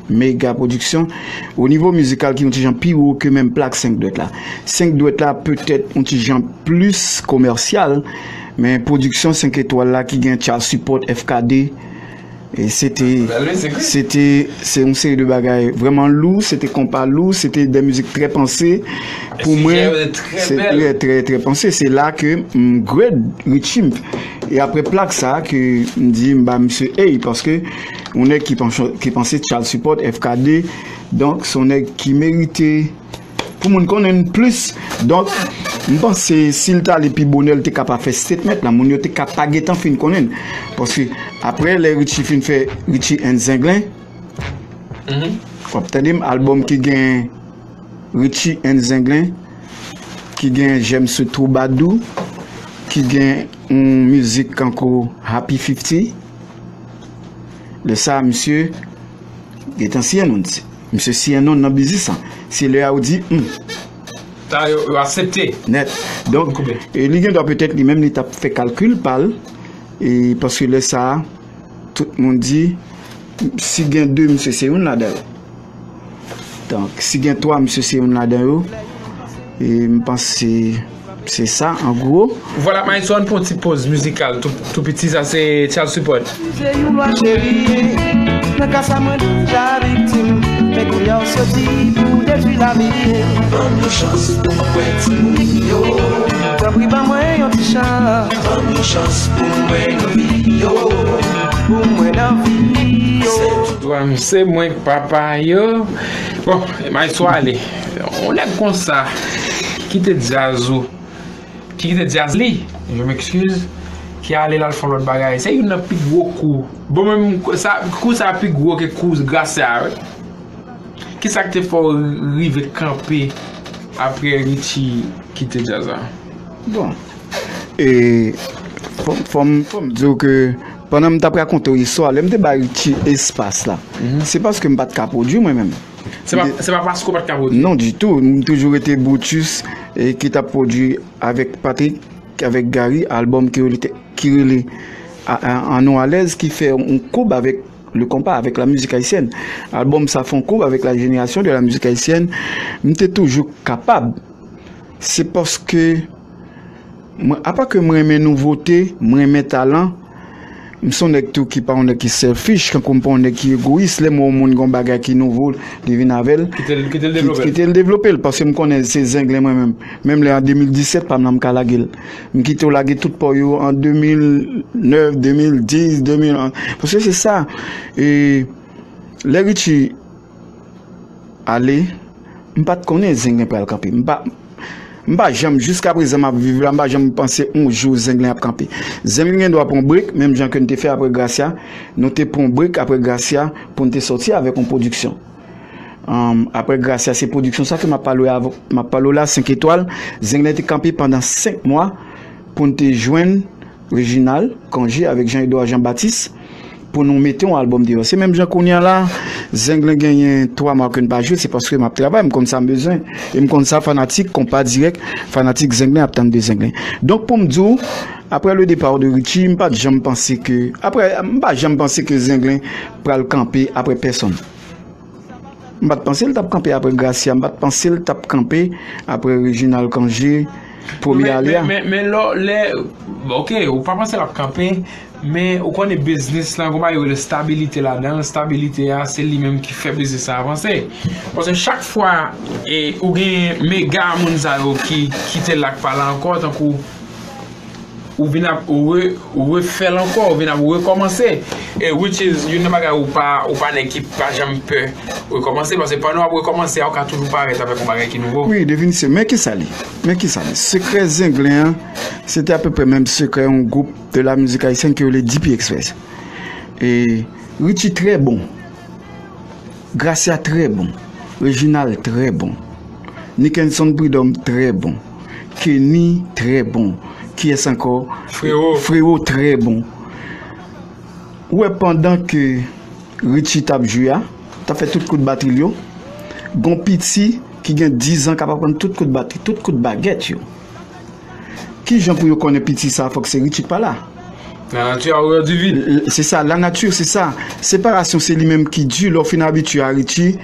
mega pwodiksyon. O nivo mizikal ki yon ti jan pi wo ke menm plak senk dwèt la. Senk dwèt la petèt yon ti jan plis komèsyal, men pwodiksyon senk etwal la ki gen Charles Support, F K D, e se te, se te, se yon seri de bagay vrèman lou, se te konpa lou, se te de mizik trè panse. Pou mwen, se trè, trè, trè panse. Se la ke m grade Richie. E apre plak sa ke m di m ba misye A, paske yon nèg ki panse, ki panse Charles Support, F K D, donk se yon nèg ki merite pou moun konnen l plis. Donk, m panse si l t ale pi bonè, l te ka pa fè statement la, moun yo te ka pa gentan fin konnen l. Paske apre lè Richie fin fè Richie and Zenglen, w ap tande m, albòm ki gen Richie and Zenglen, ki gen J'aime ce troubadour, ki gen yon mizik ankò Happy fifty. Lè sa a, misye gentan siyen non. Misye siyen non nan biznis lan. Se lè a ou di, hmm. Sa yo, yo aksepte. Nèt. Donk, e li gen dwa petèt li menm li t ap fè kalkil pa l, e paske lè sa a, tout moun di, si gen de, misye se youn ladan yo. Donk, si gen twa, misye se youn ladan yo. E m panse se sa, an gwo. Vwala, Maestro, ann pran yon ti poz mizikal tou, tou piti, sa se Charles Support. Se yon lwa cheri, nan ka sa mwen deja viktim, men kounye a w soti pou detwi lavi. Ban m yon chans pou m wè timoun yo. Tanpri ban mwen yon ti chans. Ban m yon chans pou m wè nan vi yo. Pou m wè nan vi yo. Dwa m se mwen k papa yo. Bon, Maestro ale. On nèg konsa, kite djaz ou, ki kite djaz li, je m'excuse, ki ale l al fè yon lòt bagay. Se youn nan pi gwo kou. Bon, menm sa, kou sa pi gwo ke kou Gracia a, wi. Kisa k te fè w rive kanpe apre Richie kite djaz la? Bon, e, fò, fò m, fò m di w ke pandan m t ap rakonte w istwa, lè m te bay Richie espas la, se paske m pa t ka pwodui mwen menm. Se pa, se pa paske w pa t ka pwodui? Non, ditou. M toujou rete Brutus, e, ki t ap pwodui avèk Patrick, avèk Gary, albòm ki rele, ki rele a, a, An Nou Alèz, ki fè yon koub avèk le konpa, avèk la mizik ayisyèn. Albòm sa fè yon koub avèk la jenerasyon de la mizik ayisyèn. M te toujou kapab. Se paske mwen, apa ke mwen renmen nouvote, mwen renmen talan, m se yon nèg tou ki pa yon nèg ki selfish, kankou m pa yon nèg ki egoyis. Lè m wè yon moun gen yon bagay ki nouvo, li vin avè l, kite l, kite l devlope l. Kite l devlope l, paske m konnen se zenglen mwen menm. Menm lè an de mil disèt, pa m nan m ka lage l. M kite w lage tout pa w yo an de mil nèf, de mil dis, de mil onz. Paske se sa. E lè Richie ale, m pa t konnen zenglen pral kanpe. M pa, M pa janm, jiska prezan m ap viv la, m pa janm panse yon jou Zenglen ap kanpe. Zenglen gen dwa pran brek, menm jan ke n te fè apre Gracia, nou te pran brek apre Gracia pou n te sòti avèk yon pwodiksyon. Anm, apre Gracia, se pwodiksyon sa ke m ap pale w avè-, m ap pale w la, senk etwal, Zenglen te kanpe pandan senk mwa pou n te jwenn Reginald Cangé avèk Jean Edouard Jean Baptiste pou nou mete yon albòm deyò. Se menm jan kounye a la, Zenglen genyen twa mwa ke n pa jwe, se paske m ap travay, m konn sa m bezwen, e m konn sa fanatik Konpa Dirèk, fanatik Zenglen ap tann de Zenglen. Donk pou m di w, apre le départ de Richie, m pa t janm panse ke, apre, m pa janm panse ke Zenglen pral kanpe apre pèsonn. M pa t panse l t ap kanpe apre Gracia, m pa t panse l t ap kanpe apre Reginald Cangé, premye ale a. Men, men, men lè, lè, ok, ou pa panse l ap kanpe, men ou konnen biznis lan, gon bagay yo rele stabilite ladan l, stabilite a, se li menm ki fè biznis la avanse. Paske chak fwa, e, ou gen mega moun sa yo ki kite l la k pa la ankò, tankou ou vin ap re, refè l ankò, ou vin ap rekòmanse. E which is, youn nan bagay ou pa, ou pa nèg ki pa janm pè rekòmanse, paske pandan w ap rekòmanse a, ou ka toujou parèt avèk yon bagay ki nouvo. Wi, definitivman. Men ki sa li? Men ki sa li? Sekrè Zenglen an, se te apeprè menm sekrè yon gwoup de la mizik ayisyèn ki rele D P Express. E Richie trè bon. Gracia trè bon. Reginald trè bon. Nickenson Prud'homme trè bon. Kenny trè bon. Kiyès ankò? Frewo. Frewo trè bon. Ou wè pandan ke Richie t ap jwe a, t ap fè tout kout batri l yo, gon piti ki gen diz an k ap aprann tout kout batri, tout kout bagèt yo. Kijan pou yo konnen piti sa a fòk se Richie k pa la? La nature a horreur du vide. Se sa, la nature, se sa. Separasyon, se li menm ki di, lè w fin abitye a Richie.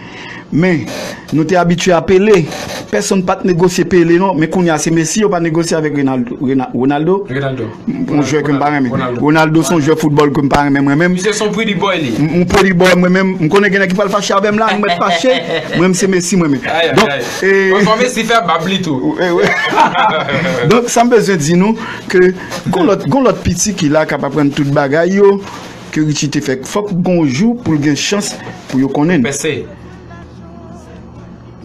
Men, nou te abitye a Pele. Pèsonn pa t negosye Pele, non. Men kounye a, se Messi, yo pa negosye avèk Ronaldo. Ronaldo. Ronaldo. Yon jwè ke m pa renmen. Ronaldo. Ronaldo se yon jwè foutbòl ke m pa renmen, mwen menm. Misye se yon pretty boy, li. M, m pretty boy, mwen menm. M konnen gen nèg ki pral fache avè m la, nou mèt fache. Mwen menm, se Messi, mwen menm. Donk, e, fò Messi fè bab li tou. Donk, sa m bezwen di nou, ke gon lòt, gon lòt piti ki la k ap aprann tout bagay yo, ke Richie te fè. Fòk gon jou pou l gen chans pou yo konnen l.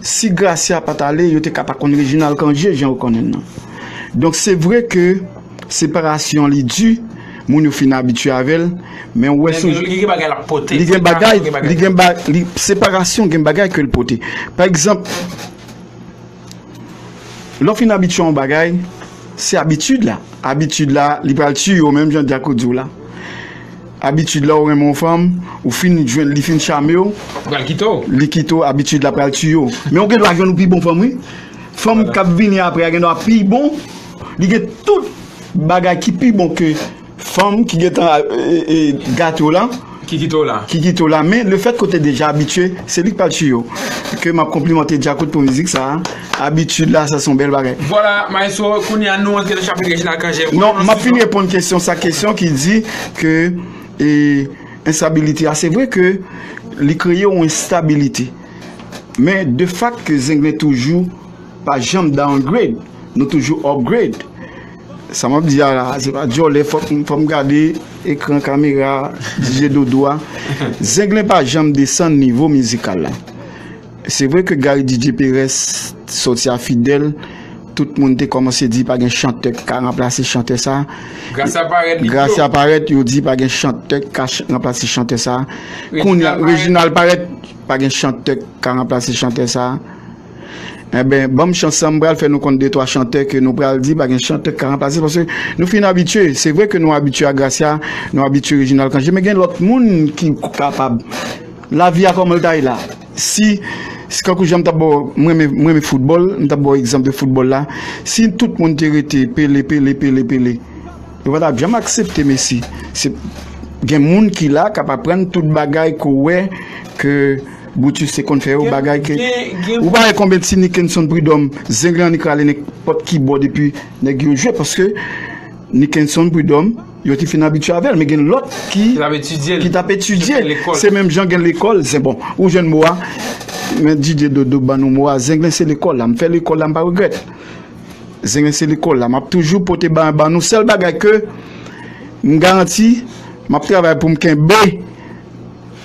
Si Gracia pa t ale, yo te ka pa konn Reginald Cangé jan yo konnen l nan. Donk, se vre ke separasyon li di, moun yo fin abitye avè l, men ou wè sou li gen bagay l ap pote. Li gen bagay, li gen ba-, li, separasyon gen bagay ke l pote. Pa egzanp, lè w fin abitye a yon bagay, se abitid la. Abitid la, li pral tiye w, menm jan Djako di w la. Abitid la, ou renmen yon fanm, ou fin jwenn, li fin chame w. Li pral kite w. Li kite w, abitid la pral tiye w. Men ou gen dwa jwenn yon pi bon fanm, wi. Fanm k ap vini apre a gen dwa pi bon. Li gen tout bagay ki pi bon ke fanm ki gentan, e, e, gate w la. Ki kite w la. Ki kite w la. Men lefèt ke w te deja abitye, se li k pral tiye w. Ke m ap konplimante Djakout pou mizik sa a. Abitid la, sa se yon bèl bagay. Vwala, maestro, kounye a nou antre nan chapit Reginald Cangé. Non, m ap fin reponn kesyon sa, kesyon ki di ke, e, enstabilite a, se vre ke li kreye yon enstabilite. Men de fak ke Zenglen toujou pa janm downgrade, nou toujou upgrade. Sa m ap di a la, se pa djòlè, fòk, fò m gade ekran kamera D J Dodo a. Zenglen pa janm desann nivo mizikal la. Se vre ke Gary D J Perez sòti a Fidèl, tout moun te kòmanse di pa gen chantè ki ka ranplase chantè sa. Gracia parèt, li di yo. Gracia parèt, yo di pa gen chantè ki ka ch-, ranplase chantè sa. Kounye a, Reginald parèt, pa gen chantè ki ka ranplase chantè sa. Enben, ban m chans lan, m pral fè nou konn de twa chantè ke nou pral di pa gen chantè k ka ranplase, paske nou fin abitye. Se vre ke nou abitye a Gracia, nou abitye Reginald Cangé, men gen lòt moun ki kapab. Lavi a kòman l ta ye la? Si, si kankou jan m t ap ba w, m renmen, m renmen foutbòl, m t ap ba w egzanp de foutbòl la. Si tout moun te rete Pele, Pele, Pele, Pele, yo pa t ap janm aksepte Messi. Se, gen moun ki la k ap aprann tout bagay ke w wè ke Brutus te konn fè yo, bagay ke, ou pa wè konbyen ti Nickenson Prud'homme, Zenglen annik rale nenpòt ki bò depi nèg yo jwe, paske Nickenson Prud'homme, yo te fin abitye avè l, men gen lòt ki, ki t ap etidye l, ki t ap etidye l. Se menm jan gen lekòl, se bon, ou jwenn mo a, men D J Dodo ban nou mo a, Zenglen se lekòl la, m fè lekòl la, m pa regrèt. Zenglen se lekòl la. M ap toujou pote ba, ba nou sèl bagay ke m garanti, m ap travay pou m kenbe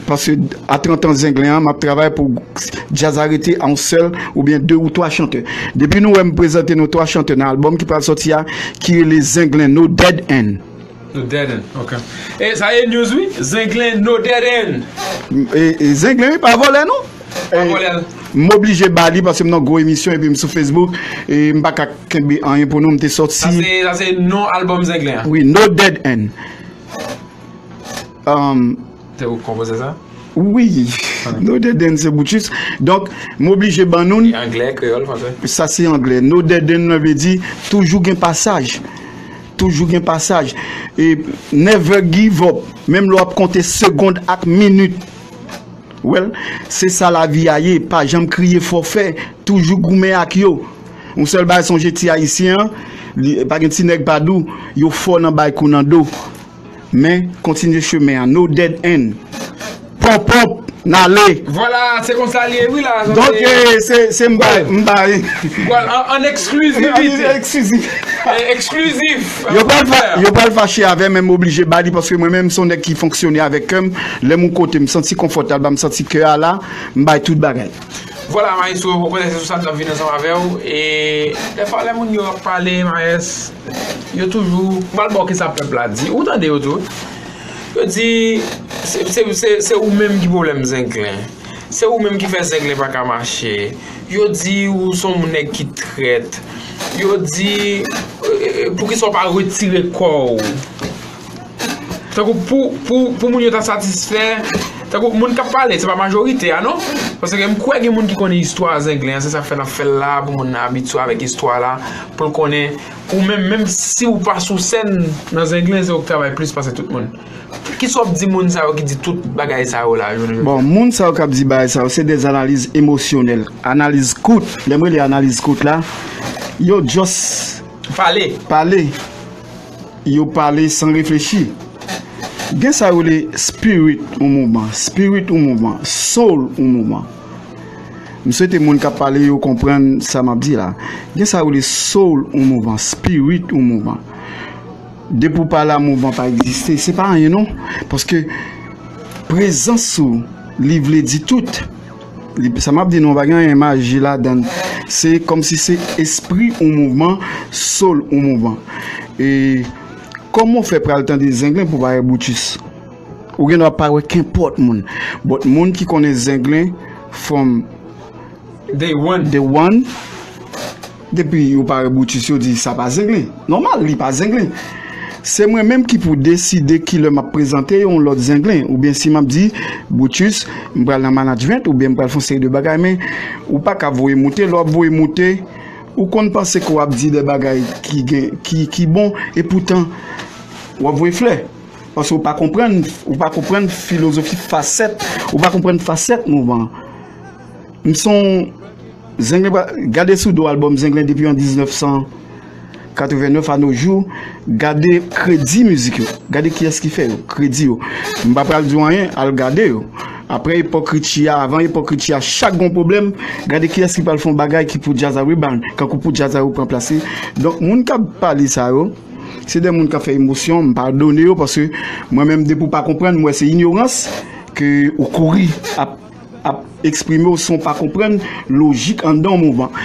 Paske a trant an Zenglen an, m ap travay pou djaz la rete a yon sèl oubyen de ou twa chantè. Depi nou wè m prezante nou twa chantè nan albòm ki pral sòti a, ki rele Zenglen No Dead End. No dead end, ok. E sa e news wi, Zenglen no dead end. E, e Zenglen wi, pa vòlè non. Pa vòlè l. M oblije ba li paske m nan gwo emisyon epi m sou Facebook e m pa ka kenbe anyen pou nou, m te sòti. Sa se, sa se non albòm Zenglen an. Wi, No Dead End. Um, Se ou k konpoze sa? Wi, No Dead End se Bouchis. Donk, m oblije ban nou l. Anglè, kreyòl, fransè. Sa se anglè. No Dead End nan vle di toujou gen pasaj. Toujou gen pasaj. E never give up. Menm lè w ap konte segond ak minit. Well, se sa lavi a ye. Pa janm kriye fòfè. Toujou goumen ak yo. Yon sèl bagay sonje ti ayisyen an, li pa gen ti nèg pa dou, yo fò nan bay kou nan do. Men, kontinye chemen an. No dead end. Pòp, pòp, n ale. Vwala, se konsa li ye wi la. Donk, eh, se, se m bay, m bay. Vwala, an, an eksklizivite. Eksklizif. Eh, eksklizif. Yo pral fa- yo pral fache avè m, men m oblije ba li paske mwen menm se yon nèg ki fonksyone avèk kè m. Lè m yon kote m santi konfòtab, m santi kè a la, m bay tout bagay. Vwala, Maestro, ou konnen se sou sa n ap vin ansanm avè w. E dèfwa lè moun yo ap pale, Maes, yo toujou, m pral ba w kisa pèp la di. Ou tande yo tou. Yo di, se, se, se, se ou menm ki pwoblèm Zenglen. Se ou menm ki fè Zenglen pa ka mache. Yo di ou se yon nèg ki trèt. Yo di, eh, poukisa w pa retire kò w? Tankou pou, pou, pou moun yo ta satisfè, tankou moun k ap pale, se pa majorite a non. Paske m kwè gen moun ki konnen istwa Zenglen an, se sa k fè n ap fè l la, pou moun nan abitye avèk istwa la, pou l konnen, ou menm, menm si w pa sou sèn nan Zenglen, se ou k travay plis pase tout moun. Kisa w ap di moun sa yo ki di tout bagay sa yo la, jounen jodi a? Bon, moun sa yo k ap di bagay sa yo, se de analiz emosyonèl. Analiz kout. Lè m rele analiz kout la, yo just Pale. pale. Yo pale san reflechi. Gen sa yo rele spirit yon mouvman, spirit yon mouvman, soul yon mouvman. M swete moun k ap pale yo konprann sa m ap di la. Gen sa yo rele soul yon mouvman, spirit yon mouvman. Depi w pa la, mouvman pa egziste. Se pa anyen non. Paske prezans ou, li vle di tout. Li- Sa m ap di nou, pa gen anyen maji ladan l. Se kòmsi se espri yon mouvman, soul yon mouvman. E kòman w fè pral tande Zenglen pou w pa wè Bouchis? Ou gen dwa pa wè kenpòt moun. But moun ki konnen Zenglen from Day one. day one, depi yo pa wè Bouchis, yo di sa pa Zenglen. Nòmal, li pa Zenglen. Se mwen menm ki pou deside kilè m ap prezante yon lòt Zenglen. Oubyen si m ap di, Bouchis, m pral nan management, oubyen m pral fè yon seri de bagay, men ou pa ka voye moute. Lè w ap voye moute, ou konn panse ke w ap di de bagay ki gen, ki, ki bon, epoutan, w ap voye flè. Paske ou pa konprann, ou pa konprann filozofi fasèt, ou pa konprann fasèt mouvman an. M se yon Zenglen pa- gade sou do albòm Zenglen depi an diznèf san katrevennèf a no jou, gade kredi mizik yo. Gade kiyès ki fè yo, kredi yo. M pa pral di w anyen, al gade yo. Apre epòk Richie a, avan epòk Richie a, chak gon pwoblèm, gade kiyès ki pral fè yon bagay ki pou djaz la rebound, kankou pou djaz la repran plas li. Donk, moun k ap pale sa yo, se de moun k ap fè emosyon, m padone yo, paske mwen menm, depi w pa konprann, m wè se inyorans ke ou kouri ap, ap eksprime w san w pa konprann lojik anndan yon mouvman.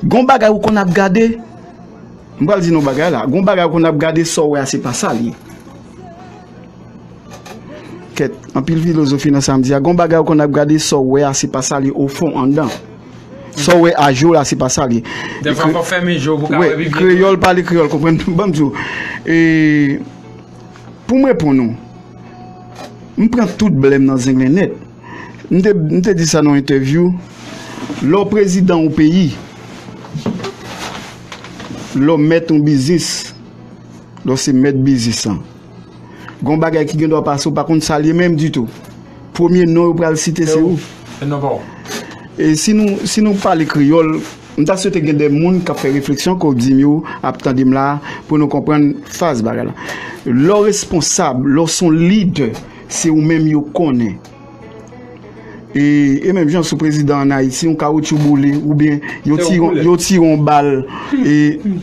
Gon bagay ou konn ap gade, m pral di nou bagay la, gon bagay ou konn ap gade, sa w wè a, se pa sa l ye. Kèt, anpil filozofi nan sa m di a. Gon bagay ou konn ap gade, sa w wè a, se pa sa l ye ofon, anndan. Sa w wè a je w la, se pa sa l ye. Dèfwa fò w fèmen je w pou w ka wè pi byen. Kreyòl, pale kreyòl, konprann, ban m di w. E, pou m reponn ou, m pran tout blèm nan Zenglen nèt. M te, m te di sa nan yon entèvyou. Lè w prezidan yon peyi, lè w mèt yon biznis, lè w se mèt biznis lan, gon bagay ki gen dwa pase, ou pa konn sa l ye menm ditou. Premye non yo pral site, se ou. Se non pa w. E si nou, si nou pale kreyòl, m ta swete gen de moun k ap fè refleksyon, ke w di m yo, ap tande m la, pou nou konprann faz bagay la. Lè w responsab, lè w se yon lidè, se ou menm yo konnen. E, e menm jan sou prezidan ann Ayiti, yon kawotchou boule, oubyen yo tire, yo tire yon bal, e,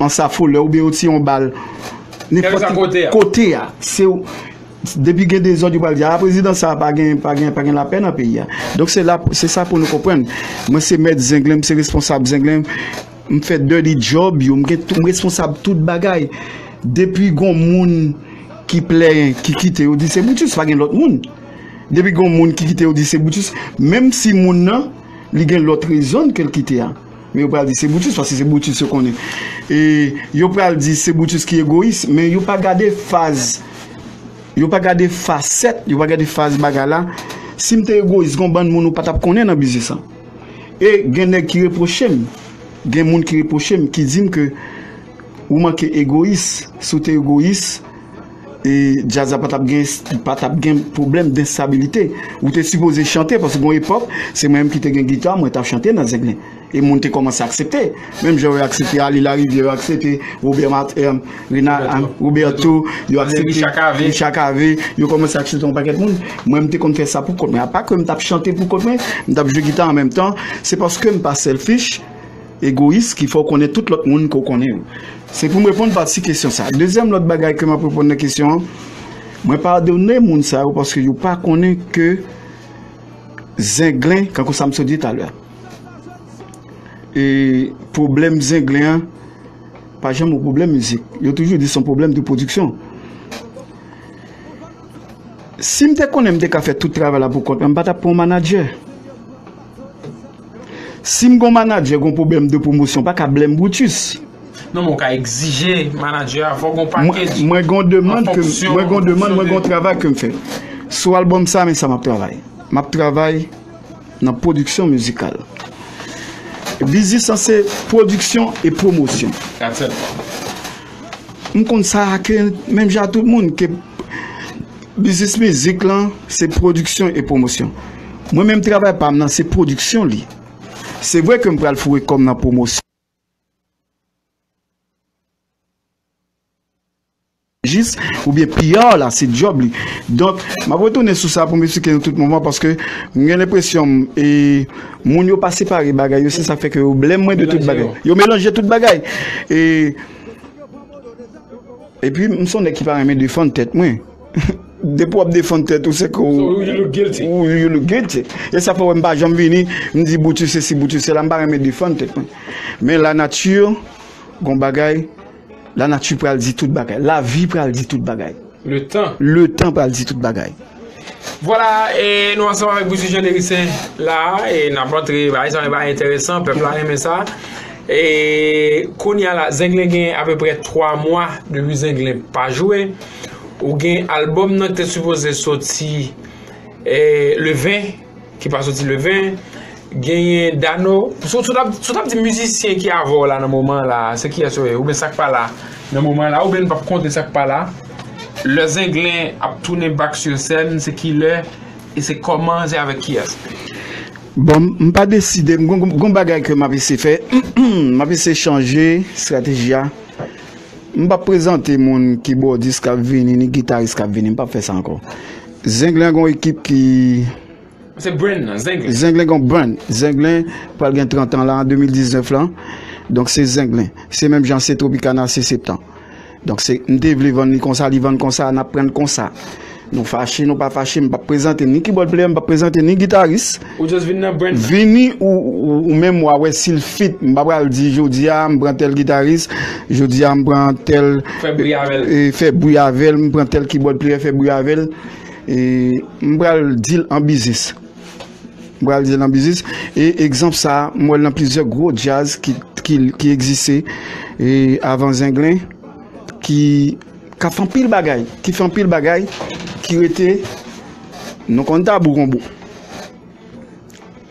an Safolè, oubyen yo tire yon bal nenpòt kote a. Se w- Depi gen dezòd, yo pral di, a, prezidan sa a pa gen, pa gen, pa gen lapè nan peyi a. Donk, se la, se sa pou nou konprann. Mwen se mèt Zenglen, m se responsab Zenglen, m fè dirty job yo, m gen tou, m responsab tout bagay. Depi gon moun ki plenyen, ki kite, yo di se Brutus, pa gen lòt moun. Depi gon moun ki kite, yo di se Brutus, menm si moun nan, li gen lòt rezon ke l kite a. Men yo pral di se Brutus, paske se Brutus yo konnen. E yo pral di se Brutus ki egoyis, men yo pa gade faz, yo pa gade fasèt, yo pa gade faz bagay la. Si m te egoyis, gon bann moun ou pa t ap konnen nan biznis lan. E gen nèg ki repwoche m, gen moun ki repwoche m, ki di m ke ou manke egoyis. Si w te egoyis, e djaz la pa t ap gen, pa t ap gen pwoblèm d enstabilite. Ou te sipoze chante, paske gon epòk, se mwen menm ki te gen gita, mwen t ap chante nan Zenglen. E moun te kòmanse aksepte. Menm jan yo aksepte Ali Larivière, yo aksepte Robert Mat-, eh, Rena, Roberto, yo aksepte Richard Cavé. Richard Cavé, yo kòmanse aksepte yon pakèt moun. Mwen, m te konn fè sa pou kont mwen. Apa ke m t ap chante pou kont mwen, m t ap jwe gita an menm tan, se paske m pa selfish, egoyis, ki fè w konnen tout lòt moun ke w konnen yo. Se pou m reponn pati kesyon sa. Dezyèm lòt bagay ke m ap reponn nan kesyon an, mwen padone moun sa yo paske yo pa konnen ke Zenglen, kankou sa m sot di talè. E pwoblèm Zenglen an, pa janm yon pwoblèm mizik. Yo toujou di se yon pwoblèm de pwodiksyon. Si m te konnen m te ka fè tout travay la pou kont mwen, m pa t ap pran yon manadjè. Si m gon manadjè, gon pwoblèm de pwomosyon, pa ka blame Brutus. Non, men w ka egzije manadjè a, fò gon package. Mwen, mwen gon demann ke, mwen gon demann, mwen gon travay ke m fè. Sou albòm sa, men sa m ap travay. M ap travay nan pwodiksyon mizikal. Biznis lan se pwodiksyon e pwomosyon. That's it. M konn sa ke menm jan a tout moun, ke biznis mizik lan se pwodiksyon e pwomosyon. Mwen menm travay pa m nan se pwodiksyon li. Se vre ke m pral foure kò m nan pwomosyon. Jis, oubyen P R la, se djòb li. Donk, m ap retounen sou sa pou m eksplike nou tout moman, paske m gen lenpresyon, e, moun yo pa separe bagay yo, se sa k fè ke yo blame mwen de tout bagay. Yo melanje tout bagay. E, epi, m se yon nèg ki pa renmen defann tèt mwen. Depi w ap defann tèt ou, se ke w, you look guilty. Ou, you look guilty. E sa fè w wè m pa janm vini, m di Brutus sesi, Brutus sela, m pa renmen defann tèt mwen. Men lanati, gon bagay, lanati pral di tout bagay. Lavi pral di tout bagay. Letan. Letan pral di tout bagay. Vwala, e nou ansanm avèk Brutus Jean Dericin la, e n ap antre, bagay sa, yon bagay enteresan, pèp la renmen sa. E kounye a la, Zenglen gen apeprè twa mwa depi Zenglen pa jwe. Ou gen albòm nan ki te sipoze soti, e, le ven, ki pa soti le ven. Genyen Dano. Si w, si w t ap, si w t ap di mizisyen ki avè w la nan moman an la, se kiyès yo ye? Oubyen sa k pa la nan moman an la? Oubyen n p ap konte sa k pa la? Lè Zenglen ap tounen back sur scène, se kilè? E se kòman? Se avèk kiyès? Bon, m pa deside. M gon, gon, gon bagay ke m ap eseye fè. M ap eseye chanje estrateji a. M p ap prezante moun kibòdis k ap vini, ni gitaris k ap vini. M p ap fè sa ankò. Zenglen gon ekip ki Se brand nan, Zenglen. Zenglen gon brand. Zenglen pral gen trant an la, an de mil diznèf la. Donk se Zenglen. Se menm jan se Tropicana, se Septan. Donk se, m te vle vann li konsa, li vann konsa, n ap pran l konsa. Nou fache, nou pa fache, m p ap prezante ni keyboard player, m p ap prezante ni gitaris. Ou just vin nan brand nan. Vini ou, ou, ou menm w a wè si l fit. M pa pral di jodi a, m pran tèl gitaris, jodi a, m pran tèl, fè bri avè l. E, fè bri avè l, m pran tèl keyboard player, fè bri avè l. E m pral di l an biznis. M pral di l an biznis. E egzanp sa a, m wè l nan plizyè gwo djaz ki, ki, ki egziste, e avan Zenglen, ki, k ap fè anpil bagay, ki fè anpil bagay, ki rete, nou konn Tabou Konbo.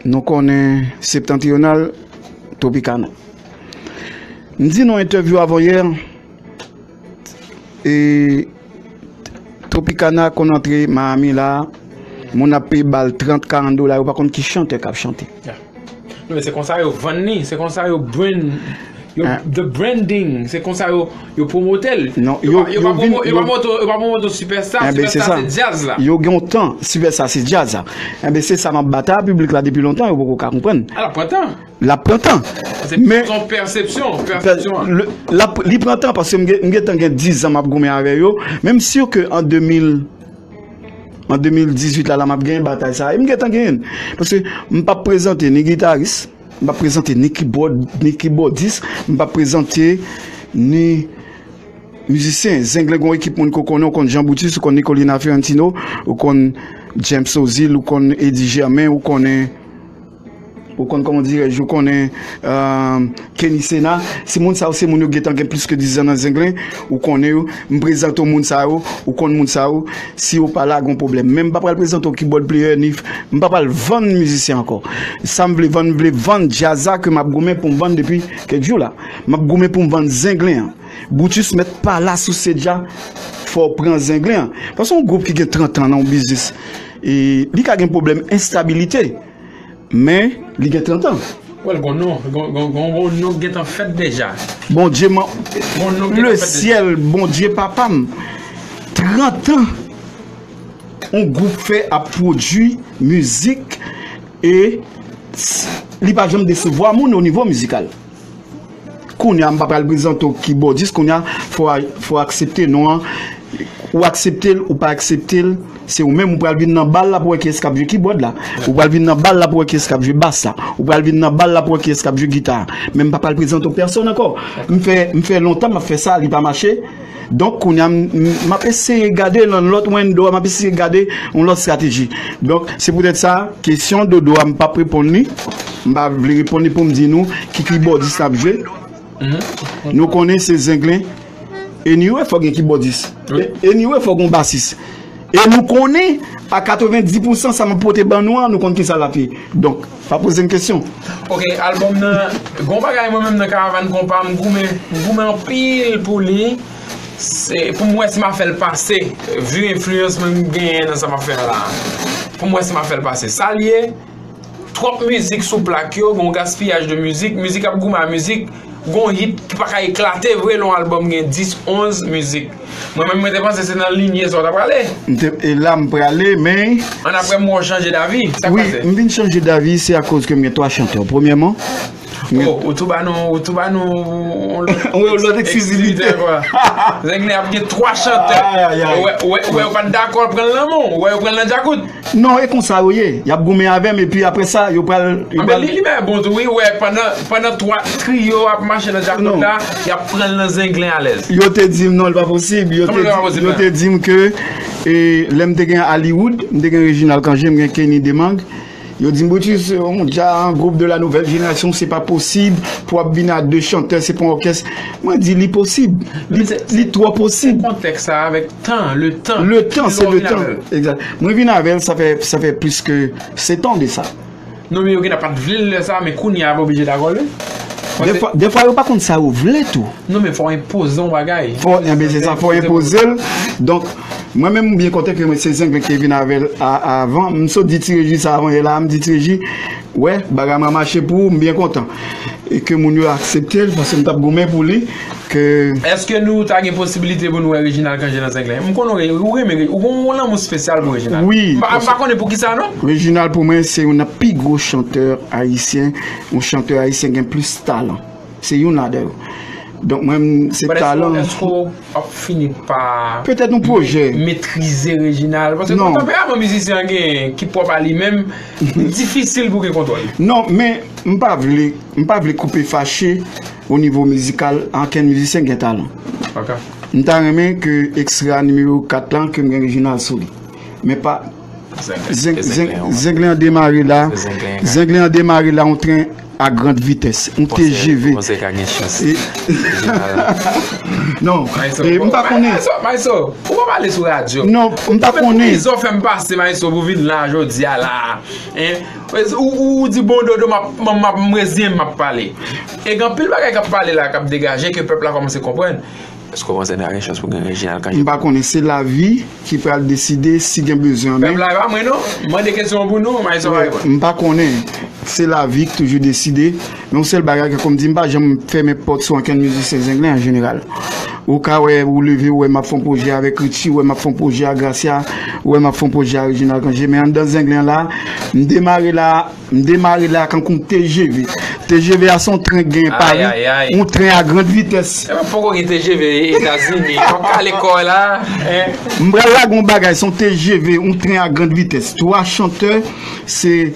Nou konnen Septentrional, Tropicana. M di nan yon entèvyou avan yè, e Tropicana konn antre Miami la, moun ap peye bal trant, karant dola, yo pa konn ki chantè k ap chante. Yeah. Non, men se konsa yo vann li, se konsa yo brand, yo, the branding, se konsa yo, yo pwomote l. Non, yo, yo, yo pa vin, promo-, yo pa yo, montre, yo pa pwomote sipèsta, enben, se sipèsta sa. Se djaz la. Yo gen yon tan, sipèsta se djaz la. Enben, se sa m ap batay ak piblik la depi lontan, yo poko ka konprann. A, l ap pran tan. L ap pran tan. Se yon pèsepsyon, pèsepsyon an. L ap, li pran tan paske m gen, m gentan gen diz an m ap goumen avè yo. Men m si ke an de mil An de mil dizuit la, la m ap genyen batay sa. E m gentan genyen l. Paske m p ap prezante ni gitaris, m p ap prezante ni kibòd, ni kibòdis, m p ap prezante ni mizisyen. Zenglen gen yon ekip moun ke w konnen, ou konn Jean Brutus, ou konn Nicolina Fiorentino, ou konn James Ozil, ou konn Eddy Germain, ou konnen Ou konn, kòman dirèj, ou konnen, euh, Kenny Sena. Se moun sa yo, se moun yo gentan gen plis ke diz an nan Zenglen. Ou konnen yo. M prezante w moun sa yo, ou konn moun sa yo. Si yo pa la, gen pwoblèm. Men m pa pral prezante w keyboard player, ni m pa pral vann mizisyen ankò. Sa m vle vann, m vle vann djaz la ke m ap goumen pou m vann depi kèk jou la. M ap goumen pou m vann Zenglen an. Brutus mèt pa la sou stage la, fò w pran Zenglen an. Paske yon gwoup ki gen trant an nan yon biznis, e li ka gen pwoblèm enstabilite. Men, li gen trant an. Well, gon non, gon, gon, gon, gon non k gentan fèt deja. Bondye, man, Gon non k gentan fèt deja. Lesyèl, Bondye papa m, trant an, yon gwoup fè ap pwodui mizik e s- li pa janm desevwa moun o nivo mizikal. Kounye a, m pa pral prezante w kibòdis, kounye a, fò, fò aksepte non an. Ou aksepte l, ou pa aksepte l, se ou menm, ou pral vin nan bal la pou wè kiyès k ap jwe kibòd la. Ou pral vin nan bal la pou wè kiyès k ap jwe bas la. Ou pral vin nan bal la pou wè kiyès k ap jwe gita. Men m pa pral prezante w pèsòn ankò. M fè, m fè lontan m ap fè sa, li pa mache. Donk, kounye a, m, m, m ap eseye gade nan lòt window a, m ap eseye gade yon lòt estrateji. Donk, se poutèt sa, kesyon Dodo a, m p ap reponn li. M pa vle reponn li pou m di nou ki kibòdis l ap jwe. Nou konnen se Zenglen. Anyway, fò gen kibòdis. Wi. E- Anyway, fò gen basis. E nou konnen, a katrevenndis pousan, sa m ap pote ban nou an, nou konn kisa l ap ye. Donk, pa poze m kesyon. Ok, albòm nan, gon bagay mwen menm nan Karavàn Konpa, m goumen, m goumen anpil pou li. Se, pou m wè si m a fè l pase, vi enfliyans mwen m genyen nan sa m ap fè a la. Pou m wè si m a fè l pase. Sa l ye, twòp mizik sou plak yo, gon gaspiyaj de mizik, mizik ap goumen a mizik, gon hit ki pa ka eklate vre lè yon albòm gen dis, onz mizik. Mwen menm, mwen te panse se nan linye sa w ta prale. M te, e la m prale, men Ann apre m wè w chanje davi. Sa k wi, pase? M vin chanje davi, se akoz ke m gen twa chantè. Premyèman, m gen Oh, ou tou ba nou, ou tou ba nou yon lòt Wi, yon lòt eksklizivite. Eksklizivite ankò. Zenglen ap gen twa chantè. Ay, ay, ay. Ou wè, ou wè, ou wè yo pa t dakò pran l nan men w, ou wè yo pran l nan djakout. Non, e konsa yo ye. Y ap goumen avè m, epi apre sa, yo pral, yo Anben, pral li, li menm bon tou, wi, ou wè, pandan, pandan twa triyo ap mache nan djakout Non. la, y ap pran l nan Zenglen alèz. Yo te di m non, li pa posib. Yo Kòman te li pa di, posib yo la? te di m ke, e, lè m te gen Hollywood, m te gen Reginald Cangé, m gen Kenny Demang. Yo di m, Brutus, yon dja, yon gwoup de la nouvelle génération, se pa posib pou ap vin a de chantè, se pa yon òkès. Mwen di, li posib. Li, Men se- li twò posib. Kontèks sa avèk tan, le tan. Le tan, se le tan. Egzat. Mwen vin avè l, sa fè, sa fè plis ke sèt an de sa. Non, men yo gentan pa t vle l lè sa, men kounye a, pa oblije dakò, wi. Dèfwa, dèfwa yo pa konn sa yo vle tou. Non, men fò w enpoze yon bagay. Fò, enben, se sa, fò enpoze l. Donk, mwen menm, m byen kontan ke mwen se Zenglen ki te vin avè l a- avan. M sot di Ti Reji sa avan yè la, m di Ti Reji, wè, bagay mwen mache pou ou, m byen kontan. E ke moun yo aksepte l, paske m t ap goumen pou li, ke Èske nou ta gen posibilite pou nou wè Reginald Cangé nan Zenglen? M konnen ou re- ou renmen, ou gen yon lanmou espesyal pou Reginald. Wi, M pa, m pa konnen poukisa, non. Reginald, pou mwen, se youn nan pi gwo chantè ayisyen. Yon chantè ayisyen gen plis talan. Se youn ladan yo. Donk, mwen, se But èske, talan. Èske w ap fini pa Petèt yon pwojè. Metrize Reginald? Paske Non. Tanperaman mizisyen an gen ki pwòp a li menm, difisil pou gen kontwòl. Non, men m pa vle, m pa vle koupe fache o nivo mizikal, ankenn mizisyen gen talan. Ok. M ta renmen ke ekstra nimewo kat lan, ke m gen Reginald sou li. Men pa Zenglen, Zeng- se Zeng- Zenglen, wi. Zenglen an demare la. Se Zenglen, wi. Zenglen an demare la, yon tren a grande vitesse, yon T G V. Kòmsi ka gen chans. E- Reginald. Non, Maestro, e, m pa konnen. Maestro, Maestro, ou pa pale sou radyo. Non, m pa konnen. Kouzen w fè m pase, Maestro, pou vin la jodi a la. Hein? Ou, ou, ou di bon Dodo, m ap, m ap, m reziyen m, m ap pale. E gen anpil bagay k ap pale la, k ap degaje, ke pèp la kòmanse konprann. Èske w panse n a gen chans pou gen Reginald Cangé? M pa konnen, se lavi ki pral deside si gen bezwen an, men Pèp la, e pa mwen non. M mande kesyon an pou nou, Maestro va reponn. M pa konnen, se lavi ki toujou deside. Men yon sèl bagay, ke kòm di, m pa janm fèmen pòt sou ankenn mizisyen Zenglen an jeneral. Ou ka wè, ou leve, ou wè m ap fè yon pwojè avèk Richie, ou wè m ap fè yon pwojè a Gracia, ou wè m ap fè yon pwojè a Reginald Cangé. Men anndan Zenglen la, m demare la, m demare la kankou yon T G V. T G V a se yon tren k genyen Pari, yon tren a grand vitès. Epa poko gen T G V Etazini, w ap kale kò w la. M pral lage yon bagay, se yon T G V, yon tren a grand vitès. Twa chantè, se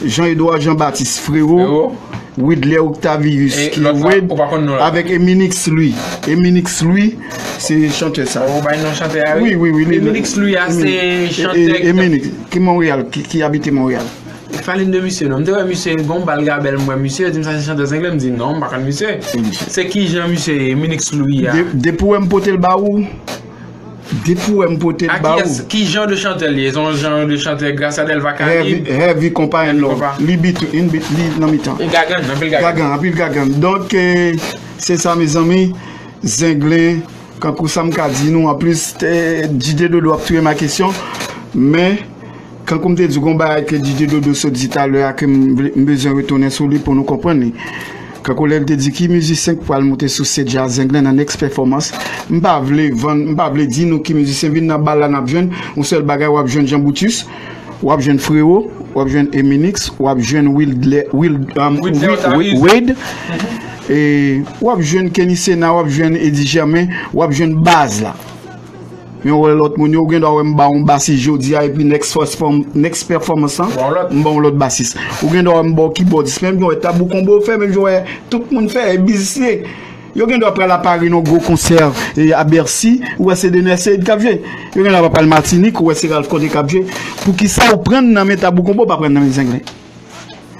Jean Edouard Jean Baptiste Frérot, Widler Octavius ki Wade, avèk Eminix Louis. Eminix Louis, se chantè sa. Ou bay non chantè a, wi. Wi, wi, wi. Eminix Louis a, se chantè Eminix ki Monreyal, ki, ki abite Monreyal. Falin de misye non. M te wè misye gon bal gabèl, m wè misye, yo di m sa se chantè Zenglen, m di non, m pa konn misye. Se ki jan misye ye, Eminix Louis a? Depi w wè m pote l ba ou, Depi w wè m pote l ba ou. Ki jan de chantè l ye? Se yon jan de chantè Gracia Delva Karim? Heavy, heavy konpa and love. Li beat, in beat, li nan mitan. Li gagann, anpil gagann. Gagann, anpil gagann. Donk, eh, se sa, mezanmi. Zenglen, kankou sa m ka di nou, anplis, eh, D J Dodo ap touye m a kesyon. Men, kankou m te di, gon bagay ke D J Dodo sot di talè a ke m vle, m bezwen retounen sou li pou nou konprann li. Kankou lè l te di ki mizisyen k pral moute sou stage a Zenglen nan next performance, m pa vle vann, m pa vle di nou ki mizisyen vin nan bal la n ap jwenn, yon sèl bagay w ap jwenn Jean Brutus, w ap jwenn Frero, w ap jwenn Eminix, w ap jwenn Wildle-, Wild, um, Wade, e w ap jwenn Kenny Sena, w ap jwenn Eddy Germain, w ap jwenn baz la. Men w wè lòt moun yo, ou gen dwa wè m ba w yon basis jodi a, epi next perform-, next performance lan, m ba w yon lòt basis. Ou gen dwa wè m ba w kibòdis, men m gen wè Tabou Konbo fè, men m gen wè tout moun fè, e biznis li ye. Yo gen dwa pral a Pari nan gwo konsè, e, a Bercy, ou wè se Dener Ceide k ap jwe. Yo gen dwa pral Matinik, ou wè se Ralph Condé k ap jwe. Poukisa ou pran nan men Tabou Konbo, pa pran nan men Zenglen?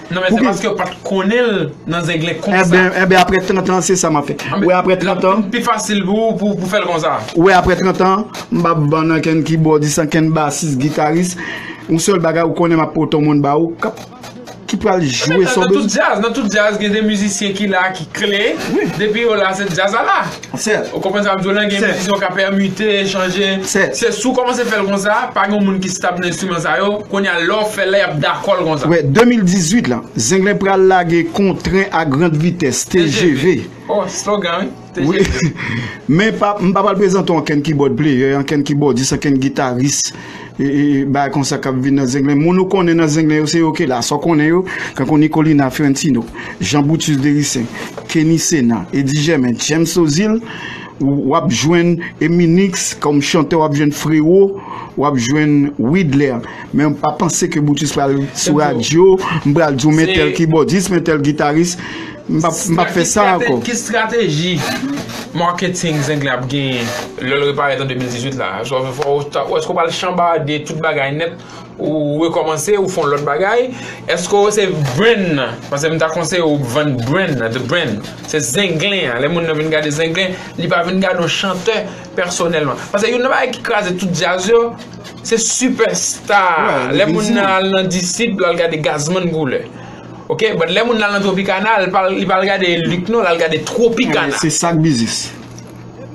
Non, men se paske yo pa t konnen l nan Zenglen konsa. Enben, enben, apre trant an, se sa m ap fè. Ou wè, apre trant an. Pi fasil pou, pou, pou fè l konsa. Ou wè, apre trant an, m p ap vann ankenn kibòdis, ankenn basis, gitaris. Yon sèl bagay, ou konnen m ap pote yon moun ba ou, k ap, ki pral jwe sa w bezwen. Nan tout djaz, nan tout djaz, gen de mizisyen ki la, ki kle. Depi yo la, se djaz la la. Ou konprann sa m ap di w lan, gen mizisyen w ka pèmite, chanje. Se si w kòmanse fè l konsa, pa gen moun ki stab nan enstriman sa yo, kounye a lè w fè l la, y ap dakò l konsa. Wè, de mil dizuit la, Zenglen pral lage kon tren a grand vitès, T G V. Oh, slogan, wi. T G V. Men pa, m pa pral prezante w ankenn keyboard player, ankenn kibòdis, ankenn gitaris, e, e, bagay konsa k ap vin nan Zenglen. Moun ou konnen nan Zenglen yo, se yo ki la. Sa w konnen yo, kankou Nicolina Fiorentino, Jean Brutus Dericen, Kenny Sena, Eddy Germain, James Ozil, w ap jwenn Eminix kòm chantè, w ap jwenn Frero, w ap jwenn Widler. Men m pa panse ke Brutus pral sou radyo, m pral di w men tèl kibòdis, men tèl gitaris. M p ap, m p ap fè sa ankò. Ki strateji marketing Zenglen ap genyen lè l reparèt an de mil dizuit la? Èske w pral chanbade tout bagay nèt, ou rekòmanse, ou fè yon lòt bagay? Èske se brand nan? Paske m ta konseye w vann brand nan, the brand. Se Zenglen an. Lè moun nan vin gade Zenglen, li pa vin gade yon chantè pèsonèlman. Paske youn nan bagay ki kraze tout djaz yo, se sipèsta. Lè moun nan al nan Disip, l al gade Gazman Koulè. Ok, but lè moun nan al nan Tropicana, li pa, li pa al gade Luc non, l al gade Tropicana. Se sa k biznis.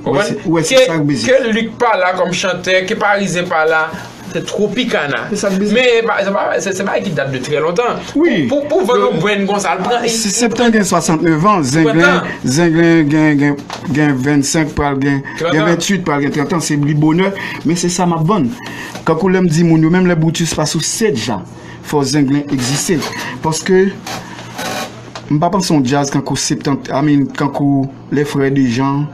Ou wè, se sa k biznis. Ke Luc pa la kòm chantè, ke Parizyen pa la, se Tropicana. Se sa k biznis. Men se pa, se pa, se, se bagay ki dat de trè lontan. Wi. Pou, pou vann yon brand konsa, l pran. Si Septan gen swasantnèf an, Zenglen, Zenglen gen, gen, gen vennsenk, pral gen, gen ventuit, pral gen trant an, se li bonè, men se sa m ap vann. Kankou lè m di moun yo, menm lè Brutus pa sou stage la, fò Zenglen egziste. Paske m pa panse yon djaz kankou Septan, I mean, kankou Les Frères Dejean